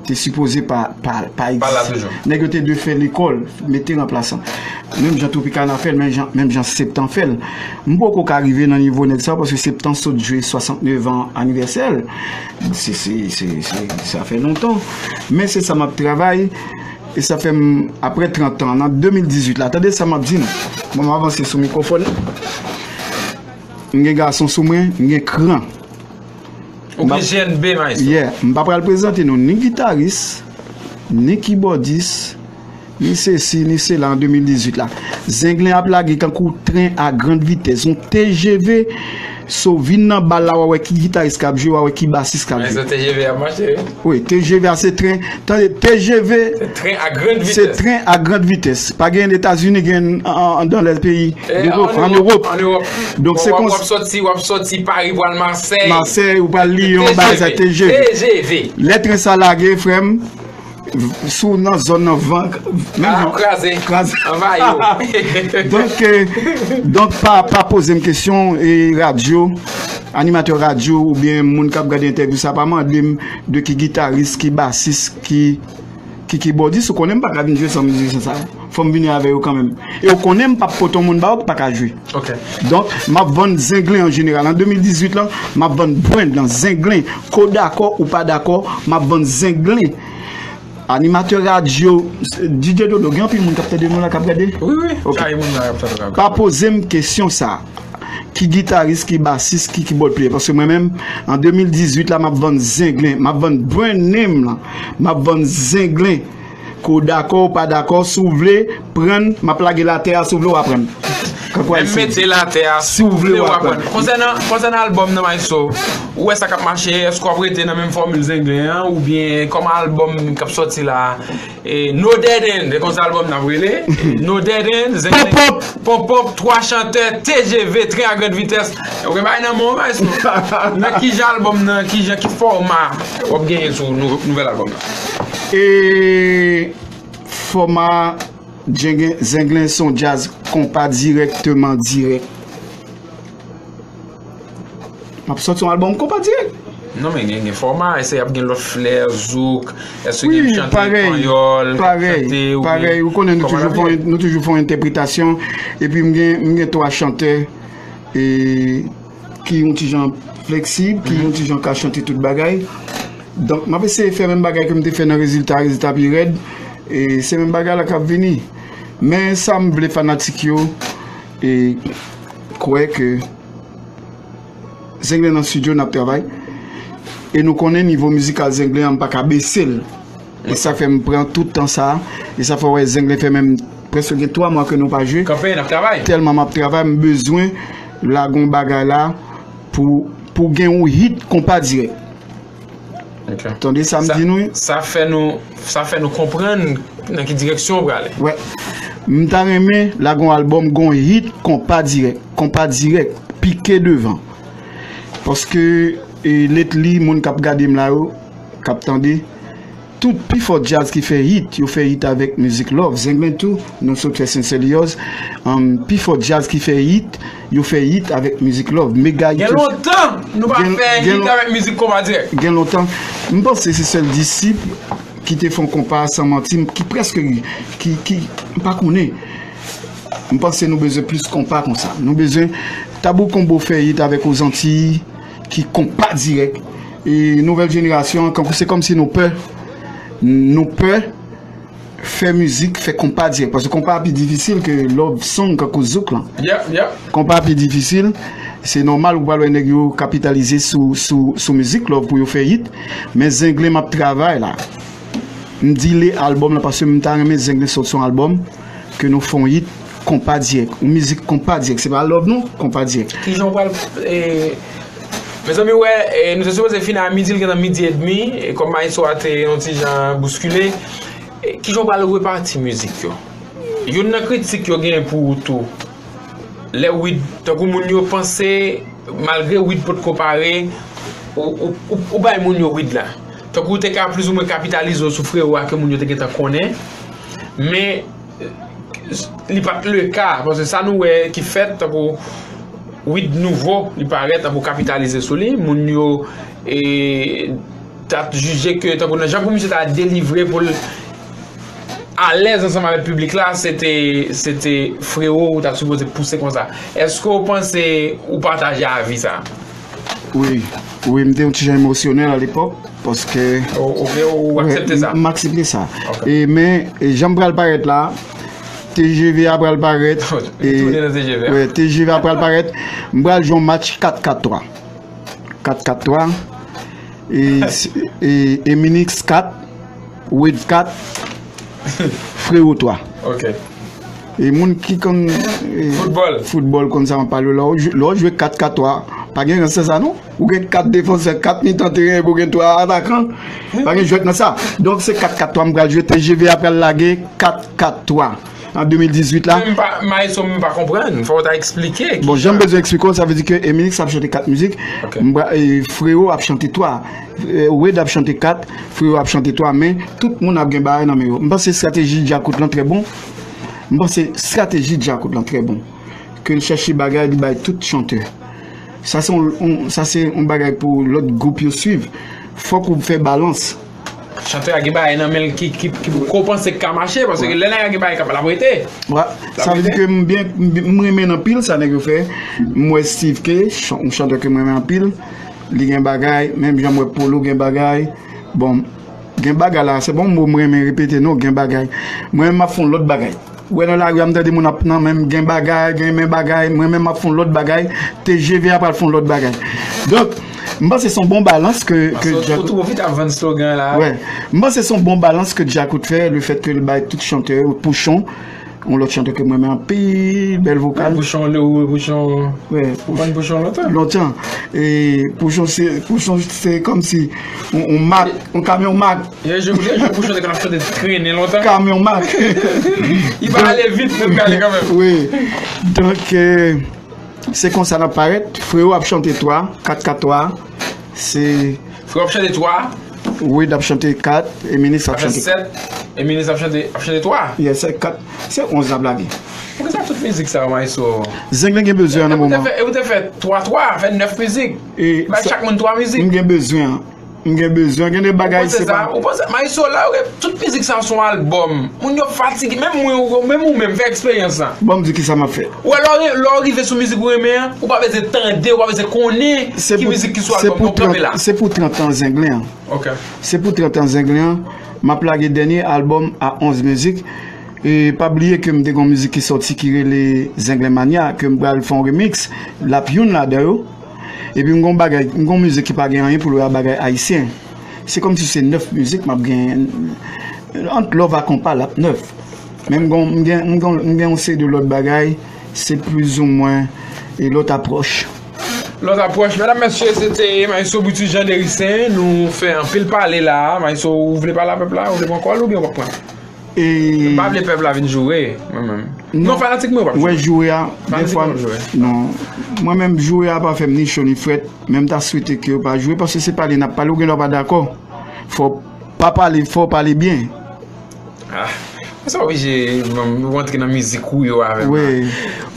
te sipoze pa, pa, pa egziste. Nèg yo te dwe fè lekòl, mete ranplasan. Menm jan Tropicana fè l, menm jan, menm jan Septan fè l. M poko ka rive nan nivo nèg sa yo, paske Septan sot jwe swasantnèf an anivèsè l. Se, se, se, se, sa fè lontan. Men se sa m ap travay. E sa fè m, apre trant an, nan de mil dizuit la, tande sa m ap di nou. Bon, m avanse sou mikwofòn. M gen gason sou mwen, m gen kran. Ou gen G N B, maestro. Yeah, m pa pral prezante nou ni gitaris, ni kibòdis, ni sesi, ni sela an de mil dizuit la. Zenglen ap lage kankou tren a grand vitès, yon T G V. So, vin nan bal la, w a wè ki gitaris k ap jwe, w a wè ki basis k ap jwe. Men se T G V ap mache, wi. Wi, T G V a se tren. Tande, T G V, se tren a grand vitès. Se tren a grand vitès. Pa gen Etazini, gen an, an, dan lè peyi, an Ewòp. Donk, se konsa. W ap sòti, w ap sòti Pari, pral Masèy. Masèy, ou pral Lyon, bagay sa, T G V. T G V. Lè tren sa lage, frè m, Si w nan zòn nan, van, menm Ah, jan. Kraze. Kraze. Anvayi yo. Donk, eh, donk pa, pa poze m kesyon, eh, radyo, animatè radyo oubyen moun k ap gade entèvyou sa, pa mande m de ki gitaris, ki basis, ki, ki kibòdis. Ou konnen m pa ka vin jwe san mizisyen sa. Fò m vini avè yo kanmenm. E ou konnen m p ap pote yon moun ba ou ki pa ka jwe. Ok. Donk, m ap vann zenglen an jeneral. An de mil dizuit lan, m ap vann brand lan, zenglen. Ke w dakò ou pa dakò, m ap vann zenglen. Animatè radyo, D J Dodo, gen anpil moun k ap tande nou la, k ap gade? Wi, wi. Ok. Sa e moun la ap tande la. Pa poze m kesyon sa. Ki gitaris, ki basis, ki keyboard player? Paske mwen menm, an de mil dizuit la, m ap vann zenglen, m ap vann brand name lan, m ap vann zenglen. Ke w dakò ou pa dakò, si w vle prann, m ap lage l atè a, si w vle w a prann. Kankou Menm ayisyen di. Mete l atè a. Si w vle w a prann. Konsènan, konsènan albòm nan, Maestro, ou wè sa k ap mache, èske w ap rete nan menm fòmil zenglen an, oubyen kòman albòm k ap sòti la, e, No Dead End, e konsa albòm nan ap rele, No Dead End, zenglen, Pop, pop. Pop Pop, twa chantè, T G V, tren a grand vitès, ou gen bagay nan men w, Maestro. Nan kijan albòm nan, kijan, ki fòma w ap genyen sou nou, nouvèl albòm nan? E fòma Zenglen, zenglen se yon djaz konpa dirèkteman dirèk. M ap sòti yon albòm konpa dirèk. Non, men gen, gen fòma, èske y ap gen lòt flè, zouk, èske Wi, gen chante parèy, panyòl, parèy, chante, ou parèy. gen Ou konnen nou kòman toujou l ap fè, ye? yon- nou toujou fè yon entèpretasyon. Epi m gen, m gen twa chantè e, ki yon ti jan fleksib, ki yon ti jan ka chante tout bagay. Donk, m ap eseye fè menm bagay ke m te fè nan Rezilta, Rezilta pi rèd. E se menm bagay la k ap vini. Men sa m vle fanatik yo e, kwè ke Zenglen nan estidyo, n ap travay. E nou konnen nivo mizikal Zenglen an, m pa ka bese l. E sa fè m pran tout tan sa. E sa fè w wè Zenglen fè menm prèske gen twa mwa ke nou pa jwe. Kanpe, n ap travay. Tèlman m ap travay, m bezwen lage yon bagay la pou, pou gen yon hit konpa dirèk. Ok. Tande sa m Sa, di nou? sa fè nou, sa fè nou konprann nan ki direksyon w prale. Wè. M ta renmen lage yon albòm, gon hit konpa dirèk. Konpa dirèk. Pike devan. Paske, e, lately, moun k ap gade m la yo, k ap tande, tout pifò djaz ki fè hit, yo fè hit avèk mizik love. Zenglen tou, nou sot fè Sensè Liyòz. Um, pifò djaz ki fè hit, yo fè hit avèk mizik love. Mega hit. Gen Yo- lontan nou pa Gen- fè gen hit lon- avèk mizik konpa dirèk. Gen lontan. M panse se sèl Disip ki te fè yon konpa san manti, ki prèske, ki, ki, m pa konnen. M panse nou bezwen plis konpa konsa. Nou bezwen Tabou Konbo fè hit avèk Ozantiy, ki konpa dirèk. E nouvèl jenerasyon an, kankou se kòmsi nou pè. Nou pè fè mizik, fè konpa dirèk. Paske konpa a pi difisil ke love song, kankou zouk lan. Yeah, yeah. Konpa a pi difisil. Se nòmal ou pral wè nèg yo kapitalize sou, sou, sou mizik love pou yo fè hit. Men Zenglen m ap travay la. M dile albòm la paske m ta renmen Zenglen sòti yon albòm ke nou fè yon hit konpa dirèk. Yon mizik konpa dirèk. Se pa love non, konpa dirèk. Kijan w pral, e, mezanmi, wè, e, nou te sipoze fini a midi, l gentan midi edmi, e kòm maestro a te yon ti jan bouskile, e, kijan w pral repati mizik yo? Youn nan kritik yo genyen pou ou tou, lè Wid, tankou moun yo panse, malgre Wid potko pare, ou, ou, ou, ou bay moun yo Wid la. Tankou ou te ka plizoumwen kapitalize w sou frewo a ke moun yo te gentan konnen, men li pa t le ka, paske sa nou wè ki fèt, tankou Wid nouvo, li parèt, tankou kapitalize sou li, moun yo, e, ta jije ke, tankou nan jan pou misye ta delivre pou l alèz ansanm avèk piblik la, se te, se te frewo ou ta sipoze pouse konsa. Èske w panse ou pataje avi sa? Wi, wi, m te yon ti jan emosyonèl alepòk, paske Ou, ou, ou aksepte sa? M aksepte sa. Ok. E, men, e, jan m pral parèt la, T G V a pral parèt. Li tounen nan T G V a. Wè, T G V a pral parèt. M pral jwe yon match kat kat twa. Kat kat twa. E, e, e Minix kat, Wid kat, Frewo twa. Ok. E moun ki konn, e, Foutbòl. Foutbòl konn sa m ap pale. Lè w jwe, lè w jwe kat kat twa, pa gen rans sa non. Ou gen kat defansè, kat mitan teren, epi w gen twa atakan. Pa gen jwèt nan sa. Donk se kat kat twa m pral jwe. T G V a pral lage kat kat twa. An de mil dizuit la. Men m pa, Maestro, m pa konprann. Fò w ta eksplike. Bon, jan m bezwen eksplike w, sa vle di ke Eminix ap chante kat mizik, Ok. m pa- e, Freo ap chante twa, e, Wade ap chante kat, Freo ap chante twa, men tout moun ap gen bagay nan men yo. M panse estrateji Djakout lan trè bon. M panse estrateji Djakout lan trè bon. Ke l chèche bagay, li bay tout chantè. Sa se yon, yon- sa se yon bagay pou lòt gwoup yo swiv. Fòk ou fè balans. Chantè a gen bagay nan men l ki, ki, ki, ke w panse k ka mache, paske lè nèg la gen bagay k ap, l ap rete. Wè, sa vle di ke m byen, m, m renmen anpil sa nèg yo fè. M wè Steve K, chan- yon chantè ke m renmen anpil. Li gen bagay, menm jan m wè Polo gen bagay. Bon, gen bagay la, se bon mo m renmen repete non, gen bagay. Mwen menm m ap fè yon lòt bagay. Ou wè nan lari a m tande moun ap nan menm gen bagay, gen men bagay, mwen menm m ap fè yon lòt bagay. T G V a pral fè yon lòt bagay. Donk, m panse se yon bon balans ke, ke Paske ou, Djakout ou twò vit ap vann slogan la. Wè. M panse se yon bon balans ke Djakout fè, le fèt ke l bay tout chantè yo, Pouchon, yon lòt chantè ke mwen renmen anpil, bèl vokal. Pouchon, le, Pouchon. Wè, Ou konn Pouchon lontan? Lontan. E Pouchon se, Pouchon se kòmsi yon, yon mak, yon kamyon mak. Yo jwe, yo jwe Pouchon te konn ap chante trennen lontan. Kamyon mak. Li pa ale vit, men li ale kanmenm. Wi. Donk, e, se konsa n ap parèt. Freo ap chante twa, kat kat twa. Se Freo ap chante twa. Wade ap chante kat, Eminix ap chante kat. Sèt, Eminix ap chante, ap chante twa. Yes, se kat. Se onz n ap lage. Poukisa tout mizik sa yo, Maestro? Zenglen gen bezwen an nan moman. E ou te fè, e ou te fè twa twa, fè nèf mizik. E Bay sa- chak moun twa mizik. M gen bezwen an. M gen bezwen. Gen de bagay se pa. Ou panse sa? Ou panse, Maestro, la, tout mizik sa se yon albòm. Moun yo fatige. Menm mwen, ou- menm ou menm, fè eksperyans sa. Bon, m di kisa m ap fè. Ou wè, lè w re- lè w rive sou mizik ou renmen an, ou pa bezwen tande, ou pa bezwen konnen ki mizik ki sou albòm nan, kanpe la. Se pou trant an Zenglen an. Ok. Se pou trant an Zenglen an. M ap lage dènye albòm a onz mizik. E pa bliye ke m te gen yon mizik ki sòti ki rele Zenglen Mania, ke m pral fè yon remix, l ap youn ladan yo. Epi m gen yon bagay, m gen yon mizik ki pa gen anyen pou l wè ak bagay ayisyen. Se kòmsi se nèf mizik m ap gen, ant love ak konpa, l ap nèf. Men m gen, m gen, m gen, m gen yon seri de lòt bagay, se plizoumwen e lòt apwòch. Lòt apwòch, medam, mesye, se te Maestro Brutus Jean Dericen. Nou fè anpil pale la. Maestro, ou vle pale a pèp la? Ou vle pran kòl oubyen w p ap pran? E M pa vle pèp la vin joure, mwen menm. Non, fanatik mwen p ap joure. Ou wè joure a, dèfwa, non. Mwen menm, joure a pa fè m ni cho ni frèt, men m ta swete ke yo pa joure, paske se pale n ap pale, ou gendwa pa dakò. Fò w pa pale, fò w pale byen. Ah, sa oblije, bon, nou rantre nan mizik ou yo avè m la. Wi.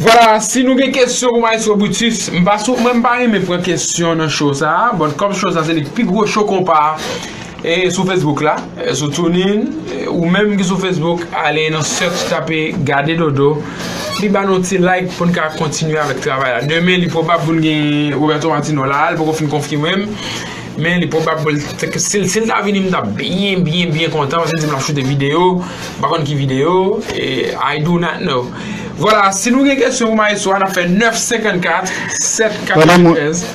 Vwala, si nou gen kesyon pou Maestro Brutus, m pa sou, mwen m pa renmen pran kesyon nan show sa a. Bon, kòm show sa se li k pi gwo show konpa e sou Facebook la, e sou TuneIn, e ou menm ki sou Facebook, ale nan search, tape Gade Dodo. Li ba nou ti like pou n ka kontinye avèk travay la. Demen, li pwobab pou n gen Roberto Martino la, li poko fin konfime m. Men li pwobab pou l, si l, si l ta vini, m t ap byen, byen, byen kontan, paske l di m l ap choute videyo, m pa konn ki videyo, e I do not know. Vwala, si nou gen kesyon pou Maestro a, n ap fè nèf senkannkat, sèt katreventrèz,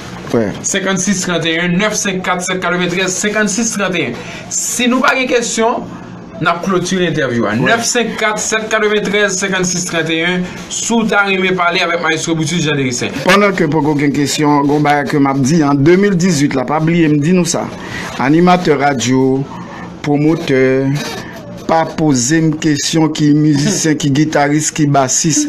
senkannsis tranteyen, nèf senkannkat, sèt katreventrèz, senkannsis tranteyen. Si nou pa gen kesyon, n ap klotire entèvyou a. Nèf senkannkat, sèt katreventrèz, senkannsis tranteyen, si w ta renmen pale avèk Maestro Brutus Jean Dericen. Pandan ke poko gen kesyon, gon bagay ke m ap di, an de mil dizuit la, pa bliye m di nou sa. Animatè radyo, pwomotè, pa poze m kesyon ki mizisyen, ki gitaris, ki basis.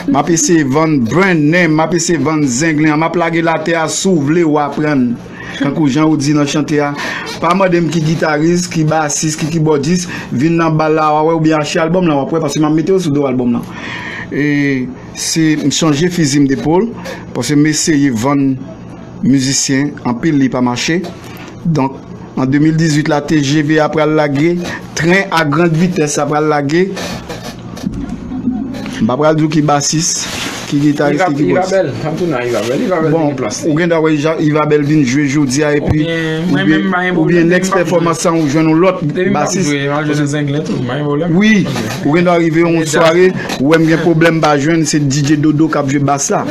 M ap eseye vann brand name, m ap eseye vann Zenglen an, m ap lage l atè a, si w vle w aprann. Tankou jan ou di nan chante a, pa mande m ki gitaris, ki basis, ki kibòdis, vin nan bal la w a wè, oubyen achte albòm lan w ap wè, paske m ap mete yo sou do albòm lan. E se, m chanje fizi m depòl, paske m eseye vann mizisyen, anpil li pa mache. Donk, an de mil dizuit la, T G V a pral lage, tren a grand vitès la pral lage. M pa pral di w ki basis, ki gitaris, ki kibòdis. Iva Bèl, m ap tounen a Iva Bèl. Iva Bèl gen plas li. Bon, ou gendwa wè Iva Bèl vin jwe jodi a, epi oubyen, oubyen next performance ou jwenn yon lòt basis. Depi m ap jwe, m al jwe nan Zenglen tou, m pa gen pwoblèm. Wi, ou gendwa rive yon sware, ou wè m gen pwoblèm, m pa jwenn, se D J Dodo k ap jwe bas la.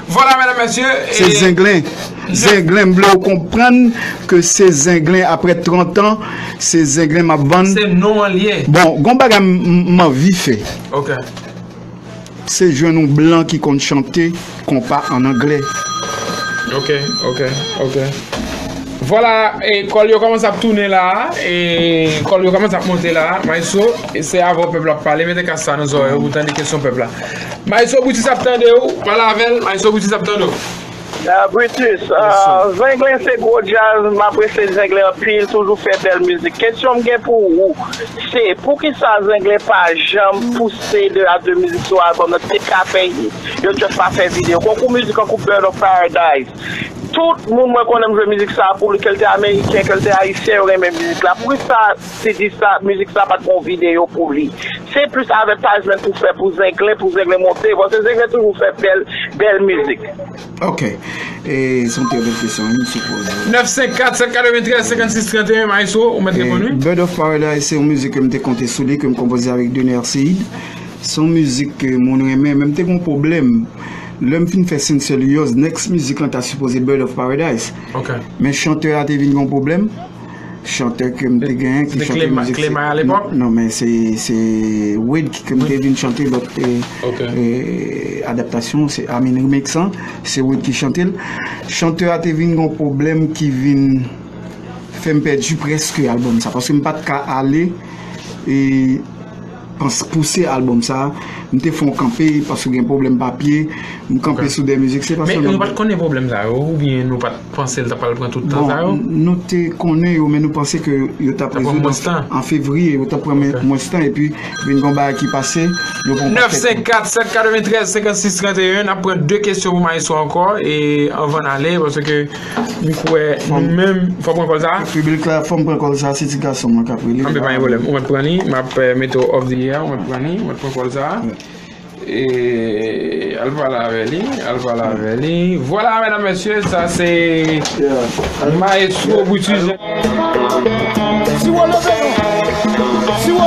Vwala, medam, mesye. Se Zenglen. Zenglen, m vle w konprann ke se Zenglen, aprè trant an, se Zenglen m ap vann. Se non an l ye. Bon, gon bagay m, m, m anvi fè. Ok. Se jwenn yon blan ki konn chante konpa an anglè. Ok, ok, ok. Vwala, e, kòl yo kòmanse ap tounen la, e, kòl yo kòmanse ap monte la. Maestro, e, se avè w pèp la ap pale, mete kas sa nan zòrèy ou pou tande kesyon pèp la. Maestro Brutus ap tande w, pale avè l, Maestro Brutus ap tande w. Ah, Brutus, ah, Zenglen se gwo djaz, m apresye Zenglen anpil, toujou fè bèl mizik. Kesyon m gen pou ou, se poukisa Zenglen pa janm pouse de a de mizik sou albòm nan, te ka fè hit, yo just pa fè videyo. Konkou mizik tankou Bird of Paradise. Tout moun mwen konnen m jwe mizik sa pou li, ke l te ameriken, ke l te ayisyen, yo renmen mizik la. Poukisa ti di sa, mizik sa pa t gon videyo pou li? Se plis advertisement pou fè pou Zenglen, pou Zenglen monte. Paske Zenglen toujou fè bèl, bèl mizik. Ok. E se yon trè bèl kesyon, wi, m sipoze. Nèf senk kat, sèt katreventrèz, senkannsis tranteyen, Maestro, ou mèt reponn, wi. Bird of Paradise, se yon mizik ke m te konte sou li, ke m konpoze avèk Dener Seid. Se yon mizik ke moun renmen, men m te gon pwoblèm. Lè m fin fè Sincere Yours, next mizik lan ta sipoze Bird of Paradise. Ok. Men chantè a te vin gon pwoblèm. Chantè ke m te genyen ki chante mizik. Clema alepòk? Non, non, men se, se Wade ki ke m te vin chante lòt, e, e, adaptasyon, se, I mean, remix lan, se Wade ki chante l. Chantè a te vin gon pwoblèm ki vin fè m pèdi prèske albòm sa, paske m pa t ka ale, e, pans-, pouse albòm sa. M te fè yon kanpe, paske gen pwoblèm papye, m kanpe sou de mizik, se pa sèlman. Men nou pa t konnen pwoblèm sa yo, oubyen nou pa t panse l ta pral pran tout tan sa yo? Bon, n-, nou te konnen yo, men nou panse ke yo t ap rezoud an, an fevriye, yo t ap pran mwens tan, epi vin gon bagay ki pase, yo pran yon pakèt tan. Nèf senk kat, sèt katreventrèz, senkannsis tranteyen, n ap pran de kesyon pou Maestro ankò, e anvan n ale, paske m kwè nou menm, fò pran kòl sa. Piblik la, fò m pran kòl sa, se ti gason mwen k ap rele. Anben, pa gen pwoblèm, ou mèt pran li, m ap, eh, mete w off the air, ou mèt pran li, ou mèt pran kòl sa. E, al pale avè li, al pale avè li. Vwala, medam, mesye, sa se Maestro Brutus. Si w leve nou, si w